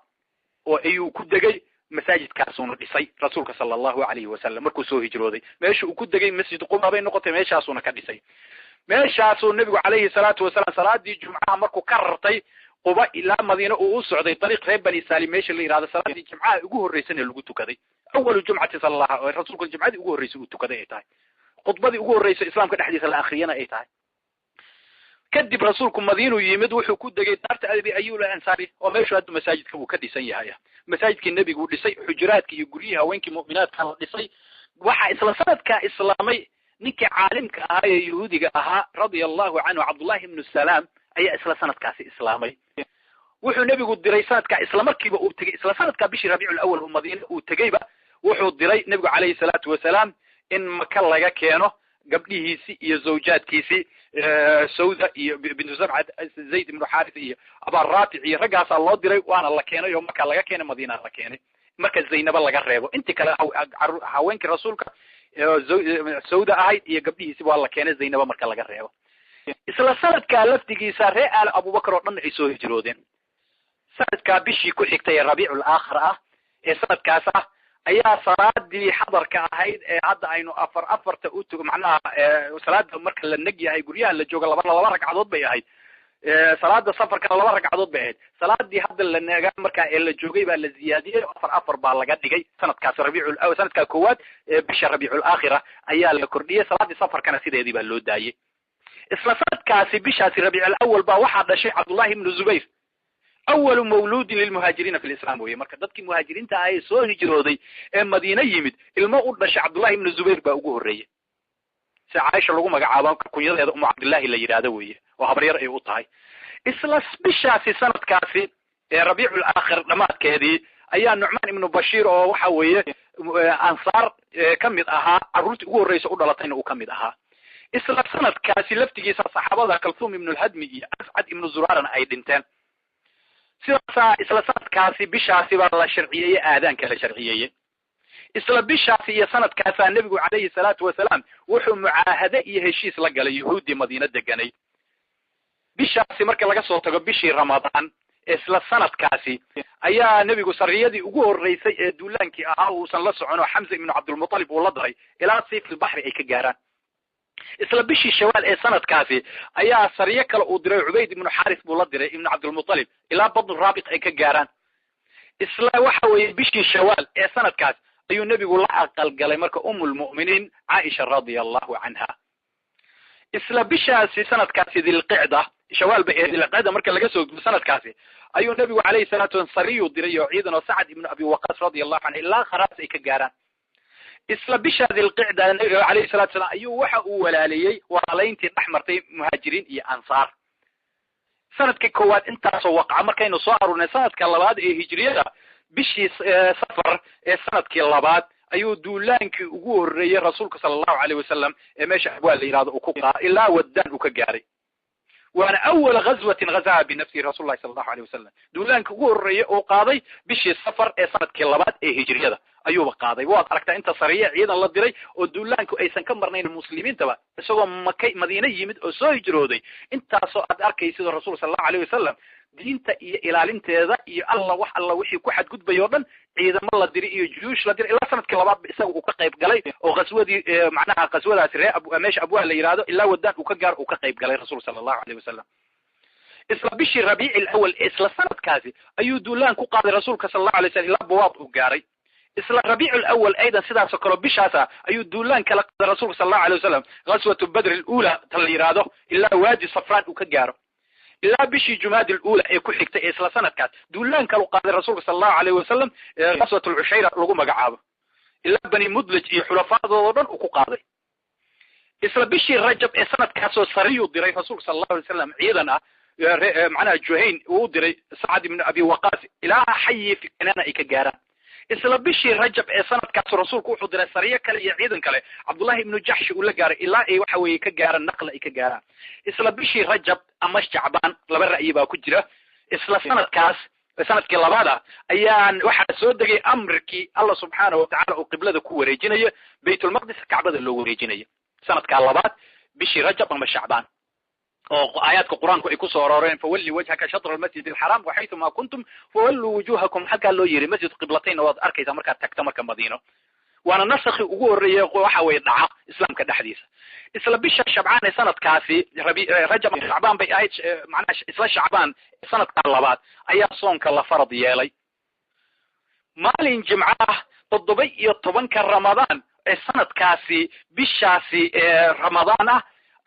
oo ayuu ku degay. Masaajidkaasuuna dhisay rasuulka sala allahu alayhi wasalam markuu soo hijrooday. Meesha uu ku degay Masjid Quba bay noqotay, meeshaasuuna ka dhisay. Meeshaasuu nebigu calayhi salaatu wasalaam salaadii jumcaha markuu ka rartay Quba ilaa Madiine uu u socday, dariiq reer Bani Salim meesha la yihahdo, salaadii jimcaha ugu horreysana lagu tukaday, awalu jumcati sala allah, rasuulka jumcadii ugu horreysay uu tukaday ay tahay, khudbadii ugu horreysay islaamka dhexdiisa la akriyana ay tahay. Kadib rasuulku Madiinuu yimid, wuxuu ku degay daarta Abi Ayub Alansaari oo meeshu hadda masaajidka uu ka dhisan yahay, masaajidkii nebigu dhisay, xujuraadka iyo guryihii haweenkii mu'minaadka la dhisay. Waxaa isla sanadkaa islaamay ninkii caalimka ahaa ee yahuudiga ahaa radia allahu canhu, Cabdullahi ibnu Salaam ayaa isla sanadkaasi islaamay. Wuxuu nebigu diray sanadkaa isla markiiba uu tegey, isla sanadkaa bishii Rabiic alawal uu Madiine uu tegeyba, wuxuu diray nebigu calayhi salaatu wasalaam in Maka laga keeno gabdhihiisii iyo zawjaadkiisii, Sawda iyo bintu Zamcad, Zayd ibnu Xaaris iyo Abaraafic iyo raggaasaa loo diray, waana la keenay oo markaa laga keenay Madiina la keenay. Marka Zaynaba laga reebo, intii kale haweenkii rasuulka Sawda ahayd iyo gabdhihiisi waa la keenay, Zaynaba marka laga reebo. Isla sanadkaa laftigiisa ree aal Abubakar oo dhan ay soo hijroodeen. Sanadkaa bishii ku xigtay ee Rabiicul Aakhir ah ee sanadkaas ah ayaa salaadii xadarka ahayd ee hadda aynu afar afarta utug, macnaha salaada marka la neg yahay guryaha la jooga laba laba ragcadood bay ahayd, salaada safarkana 2 ragcadood bay ahayd. Salaadii hadda la negaa markaa ee la joogay baa la ziyaadiyey, 4 4 baa laga dhigay sanadkaas rabiicul, sanadkaa koowaad bisha Rabiicul Aakhira ayaa la kordhiyey. Salaadii safarkana sideedii baa loo daayey. Isla sanadkaasi bishaasi Rabiicul Awal baa waxaa dhashay Cabdullahi ibnu Zubayr, awalu mawluudin lilmuhaajiriina fi lislam weye. Marka dadkii muhaajiriinta ah ee soo hijrooday ee Madiine yimid ilmo u dhashay Cabdullahi ibnu Zubayr baa ugu horreeyey, si Caaisha lagu magacaabo kunyadeeda Umu Cabdillahi la yidhaahdo weye, oo habaryar ay u tahay. Isla bishaasi sanadkaasi ee Rabiicul Aakhir dhamaadkeedii ayaa Nucmaan ibnu Bashiir oo waxa weeye ansaar ka mid ahaa, carruurtii ugu horreysa u dhalatayna uu ka mid ahaa. Isla sanadkaasi laftigiisa saxaabada Kalthum ibnu Lhadmi iyo Ascad ibnu Zuraarana ay dhinteen. Sidaasaa isla sanadkaasi bishaasi baa la sharciyeeyey aadaanka la sharciyeeyey. Isla bishaasi iyo sanadkaasaa nebigu calayhi salaatu wasalaam wuxuu mucaahade iyo heshiis la galay yuhuuddii Madiina deganayd. Bishaasi marka laga soo tago bishii Ramadaan isla sanadkaasi ayaa nebigu sariyadii ugu horreysay ee duulaankii ahaa uusan la socon oo Xamza ibnu Cabdulmutalib uu la daray ilaa Siifilbaxri ay ka gaaraan. Isla bishii Shawaal ee sanadkaasi ayaa sariyo kale uu diray, Cubayd ibnu Xaaris buu la diray ibnu Cabdulmutalib ilaa Badnu Raabiq ay ka gaaraan. Isla waxa weeye bishii Shawaal ee sanadkaas ayuu nebigu la aqalgalay marka Umulmu'miniin Caaisha radia allahu canha. Isla bishaasi sanadkaasi Dilqicda, Shawaal ba ee Dilqicda marka laga soo gudo sanadkaasi ayuu nebigu calayhi salatu wasalam sariyuu diray oo ciidan oo Sacad ibnu Abi Waqaas radia allahu canhu ilaa Kharaas ay ka gaaraan. Isla bisha Dilqicda nebiga calayhi salatu wasalam ayuu waxa uu walaaliyey walaalayntii dhex martay muhaajiriin iyo ansaar. Sanadkii koowaad intaasoo waqaca markaynu soo aruurnay sanadka labaad ee hijriyada bishii Safar ee sanadkii labaad ayuu duulaankii ugu horreeyey rasuulka sala allahu alayh wasalam ee meesha Abwaa la yidhahdo uu ku qaada ilaa Waddaan uu ka gaaray. Waana awala ghazwatin ghazaha binafsihi rasuulullahi sala allahu alayh wasalam. Duulaankii ugu horreeyey uu qaaday bishii Safar ee sanadkii labaad ee hijriyada ayuuba qaaday. Waad aragtaa inta sariya ciidan la diray oo duulaanku aysan ka marnayn muslimiintaba, isagoo Makay Madiine yimid oo soo hijrooday. Intaasoo aad arkaysidoo rasuul sala allahu alayh wasalam diinta iyo ilaalinteeda iyo alla wax alla wixii ku xadgudbay oo dhan ciidamo la diray iyo juyuush la diray ilaa sanadkii labaadba isaga uu ka qayb galay oo qaswadii macnaha qaswadaasi ree meesha Abwaa la yidhahdo ilaa Waddaan uu ka gaaro uu ka qayb galay rasuul sala allahu alayh wasalam. Isla bishii Rabiici Alawal isla sanadkaasi ayuu duulaan ku qaaday rasuulka sala allahu alay slam ilaa Buwaad uu gaaray. Isla Rabiicu Alawal aydan sidaasoo kaleo bishaasa ayuu duulaan kala qaaday rasuulka sala allahu alay wasalam ghaswatu Badr alula ta la yidhaahdo ilaa Waadi Safraan uu ka gaaro. Ilaa bishii Jumaadi alula ee ku xigtay ee isla sanadkaas duulaan kalu qaaday rasuulka sala allahu alayh wasalam ghaswat alcushayra lagu magacaabo ilaa Bani Mudlaj iyo xulafaadoodo dhan uu ku qaaday. Isla bishii Rajab ee sanadkaasoo sariyuu diray rasuulka sala allahu alay wasalam ciidan ah macnaha Juhayn uu diray Sacad ibnu Abi Waqaas ilaa xayi fi Kanaana ay ka gaaraan. Isla bishii Rajab ee sanadkaas rasuulku wuxuu diray sariyo kale iyo ciidan kale Cabdullahi ibnu Jaxshi uu la gaaray ilaa ay waxa weeye ka gaaraan Naqla ay ka gaaraan. Isla bishii Rajab ama Shacbaan laba ra'yi baa ku jira. Isla sanadkaas sanadkii labaada ayaan waxaa soo degay amrkii Allah subxaanahu watacala uu qiblada ku wareejinayo Baytulmaqdis Kacbada loo wareejinayo sanadkaa labaad bishii Rajab ama Shacbaan oo aayaadka Qur-aanku ay kusoo arooreen fawalli wajhaka shatra almasjid alxaraam waxaytuma kuntum fawalluu wujuhakum. Halkaa loo yiri masjid qiblatayn waad arkaysaa markaad tagto marka Madiino, waana nasakhi ugu horreeyey waxa weeye dhaca islaamka dhexdiisa. Isla bisha Shabcaan ee sanadkaasi Rajab Shacbaan bay ahayd, macnaha isla Shacbaan sanadka labaad ayaa soonka la farad yeelay. Maalin Jimco ah 17-ka Ramadaan ee sanadkaasi bishaasi Ramadaan ah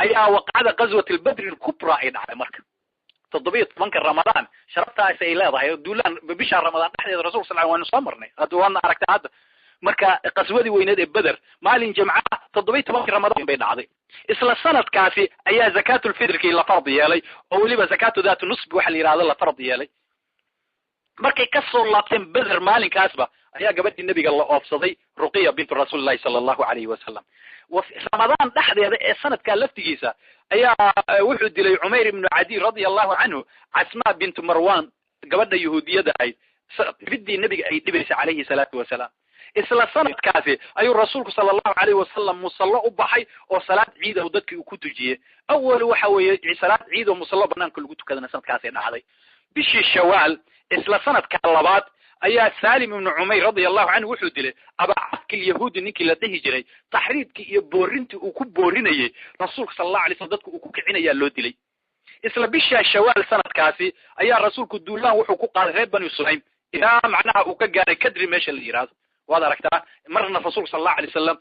ayaa waqacada qaswat albadri alkubra ay dhacday. Marka 17-ka Ramadaan sharaftaas ay leedahay duulaan bisha Ramadaan dhexdeeda rasulka sal waanu soo marnay hadda waadna aragtaa hadda. Marka qaswadii weyneed ee Beder maalin Jimca 17-kii Ramadaan bay dhacday. Isla sanadkaasi ayaa zakaatulfitrkii la farad yeelay oo weliba zakaatu daatu nusbi waxa la yidhahdo la farad yeelay. Markay kasoo laabteen Beder maalinkaasba ayaa gabadhii nebiga la oofsaday Ruqiya bintu rasuulillahi sala allahu alayhi wasalam. Ramadaan dhexdeeda ee sanadkaa laftigiisa ayaa wuxuu dilay Cumayr ibnu Cadiy radia allahu canhu Casmaa bintu Marwan gabadha yahuudiyada ahayd. Dhibiddii nebiga ay dhibaysa calayhi salaatu wasalaam. Isla sanadkaasi ayuu rasuulku sala allahu alayhi wasalam musallo u baxay oo salaad ciid oo dadkii uu ku tujiyey. Awal waxa weeye salaad ciid oo musallo banaanka lagu tukadana sanadkaasay dhacday. Bishii Shawaal isla sanadka labaad ayaa Salim ibnu Cumayr radia allahu canhu wuxuu dilay Abacadki Alyahuudi, ninkii la dhihi jiray. Taxriidkii iyo boorintii uu ku boorinayey rasuulka sala allahu alay slam dadku uu ku kicinayaa loo dilay. Isla bisha Shawaal sanadkaasi ayaa rasuulku duulaan wuxuu ku qaaday reer Bani Sulaym ilaa macnaha uu ka gaaray Kadri meesha la yidhaahdo. Waad aragtaa, marna rasuulka sala allahu alay wasalam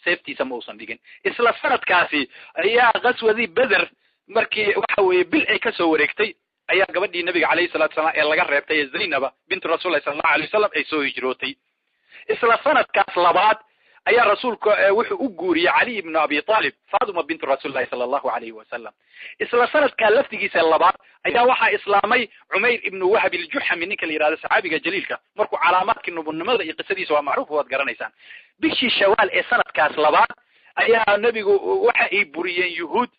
seeftiisa ma uusan dhigin. Isla sanadkaasi ayaa qaswadii Beder markii waxa weeye bil ay kasoo wareegtay ayaa gabadhii nabiga calayhi salatu wasalaam ee laga reebtay ee Zaynaba bintu rasulillahi sala allahu alay wasalam ay soo hijrootay. Isla sanadkaas labaad ayaa rasuulku wuxuu u guuriyey Cali ibnu Abi Talib Fatima bintu rasulillahi sala allahu alayhi wasalam. Isla sanadkaa laftigiisa labaad ayaa waxaa islaamay Cumayr ibnu Wahab iljuxami, ninka la yidhahdo, saxaabiga jaliilka. Markuu calaamaadkii nubunimada iyo qisadiisa waa macruuf, waad garanaysaan. Bishii Shawaal ee sanadkaas labaad ayaa nebigu waxa ay buriyeen yuhuud,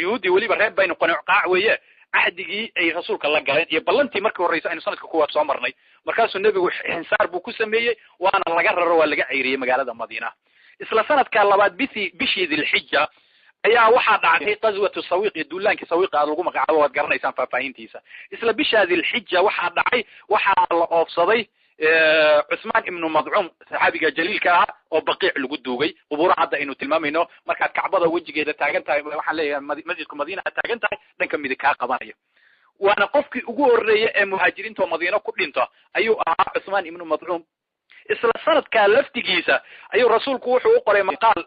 yuhuuddii weliba reer Baynu Qanqaac weeye, cahdigii ay rasuulka la galeen iyo ballantii markii horreysa aynu sanadka kuwaad soo marnay. Markaasuu nebigu xinsaar buu ku sameeyey, waana laga raro, waa laga ceyriyey magaalada Madiina. Isla sanadka labaad bishii Dilxija ayaa waxaa dhacday qaswatu Sawiq iyo duulaankii Sawiqa aad lagu magacaabo, waad garanaysaan faahfaahintiisa. Isla bishaa Dilxija waxaa dhacay, waxaa la oofsaday Cusmaan ibnu Madcuum, saxaabiga jaliilka ahaa oo Baqiic lagu duugay, qubuuraha hadda aynu tilmaamayno. Markaad Kacbada wejigeeda taagan tahay, waxaan leeyahay masjidka Madiina aad taagan tahay, dhanka midig kaa qabanayo. Waana qofkii ugu horreeya ee muhaajiriinta oo Madiino ku dhinta ayuu ahaa Cusmaan ibnu Madcuum. Isla sanadkaa laftigiisa ayuu rasuulku wuxuu u qoray maqaal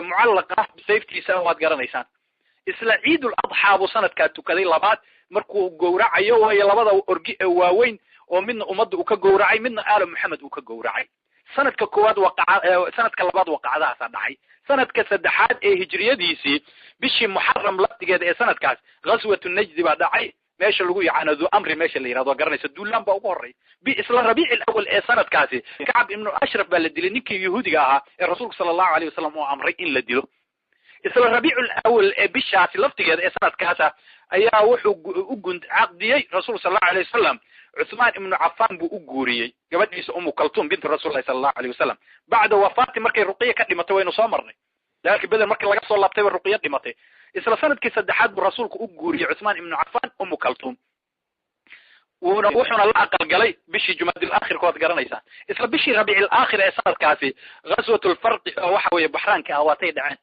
mucallaq ah sayftiisa, waad garanaysaan. Isla Ciidul Adxaa buu sanadkaa tukaday labaad, markuu gowracayo waayo labada orgi ee waaweyn oo midna ummadda uu ka gowracay, midna aalo Maxamed uu ka gowracay. Sanadka koowaad waqaca, sanadka labaad waqacadahaasa dhacay. Sanadka saddexaad ee hijriyadiisii bishii Muxaram laftigeeda ee sanadkaas ghaswatu Najdi baa dhacay, meesha lagu yaqaano Du Amri meesha la yirahdo, garanaysa, duulaan baa ugu horey. Isla Rabiic alawal ee sanadkaasi Kacab ibnu Ashraf baa la dilay, ninkii yahuudiga ahaa ee rasuulku sala allahu alayh wasalam uu amray in la dilo. Isla Rabiic alawal ee bishaasi laftigeeda ee sanadkaasa ayaa wuxuu u gund caqdiyey rasuulku sala allahu alayh wasalam Cuthmaan ibnu Cafaan buu u guuriyey gabadhiisa Umu Kaltuum bintu rasulillahi sala allahu alayh wasalam bacda wafaati markay Ruqiya ka dhimatay. Waynu soo marnay dagaalkii Beder markii laga soo laabtay ba Ruqiya dhimatay. Isla sanadkii saddexaad buu rasuulku u guuriyey Cuthmaan ibnu Cafaan Umu Kaltuum, wuuna wuxuuna la aqalgalay bishii Jumaadil aakhirka, waad garanaysaan. Isla bishii Rabiicil aakhir ee sanadkaasi ghaswat lfarqi oo waxa weeye baxraanka ah waatay dhaceen.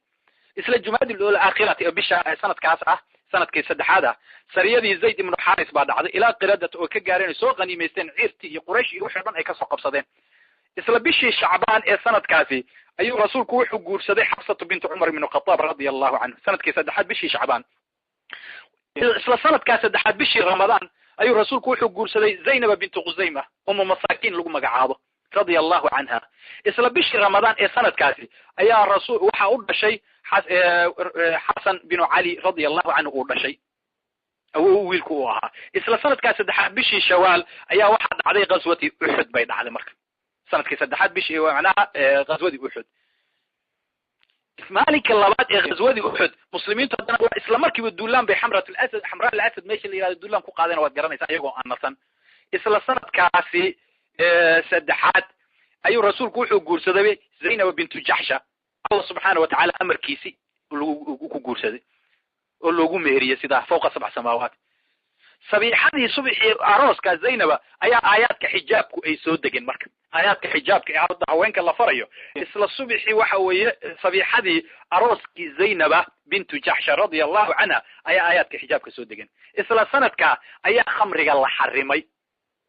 Isla Jumaadil aakhirati oo bisha sanadkaas ah, sanadkii saddexaad ah, sariyadii Zayd ibnu Xaris baa dhacday ilaa Qiradat oo ka gaareen, soo qaniimaysteen ciirtii iyo Quraysh iyo wixii o dhan ay kasoo qabsadeen. Isla bishii Shacbaan ee sanadkaasi ayuu rasuulku wuxuu guursaday Xafsatu bintu Cumar ibnu Khataab radia allahu canhu, sanadkii saddexaad bishii Shacbaan. Isla sanadkaa saddexaad bishii Ramadaan ayuu rasuulku wuxuu guursaday Zaynaba bintu Khusayma, umu masaakiin lagu magacaabo, radia allahu canha. Isla bishii Ramadaan ee sanadkaasi ayaa rasul waxa u dhashay Xasan binu Cali radia allahu canhu uu dhashay, awow wiilku uu ahaa. Isla sanadkaa saddexaad bishii Shawaal ayaa waxaa dhacday ghaswatii Uxud bay dhacday. Marka sanadkii saddexaad bishii macnaha ghaswadii Uxud, maalinka labaad ee ghaswadii Uxud, muslimiintu haddana waa isla markiiba duulaan bay Xamrat alasad, Xamraa alasad meesha la yihahdo duulaan ku qaadeen, waad garanaysaa, iyagoo aan nasan. Isla sanadkaasi saddexaad ayuu rasuulku wuxuu guursaday Zaynaba bintu Jaxsha, Allah subxaana watacaala amarkiisi ku guursaday oo loogu meheriyey sidaa fawqa sabc samaawaat. Sabiixadii subaxii arooska Zaynaba ayaa aayaadka xijaabku ay soo degeen. Marka aayaadka xijaabka ee hadda haweenka la farayo, isla subaxii waxa weeye sabiixadii arooskii Zaynaba bintu Jaxsha radia allahu canha ayaa aayaadka xijaabka soo degeen. Isla sanadka ayaa khamriga la xarimay.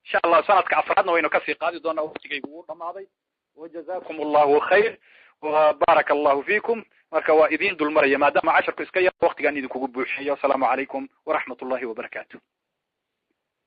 Insha allah sanadka afraadna waynu kasii qaadi doonaa, waqtigaygu wuu dhamaaday. Wajazakum allahu khayr wa baaraka allahu fiikum. Marka waa idin dulmaraya maadaama casharku iska yar waqtigaan idinkugu buuxiyo. Asalaamu calaykum waraxmat ullahi wabarakaatu.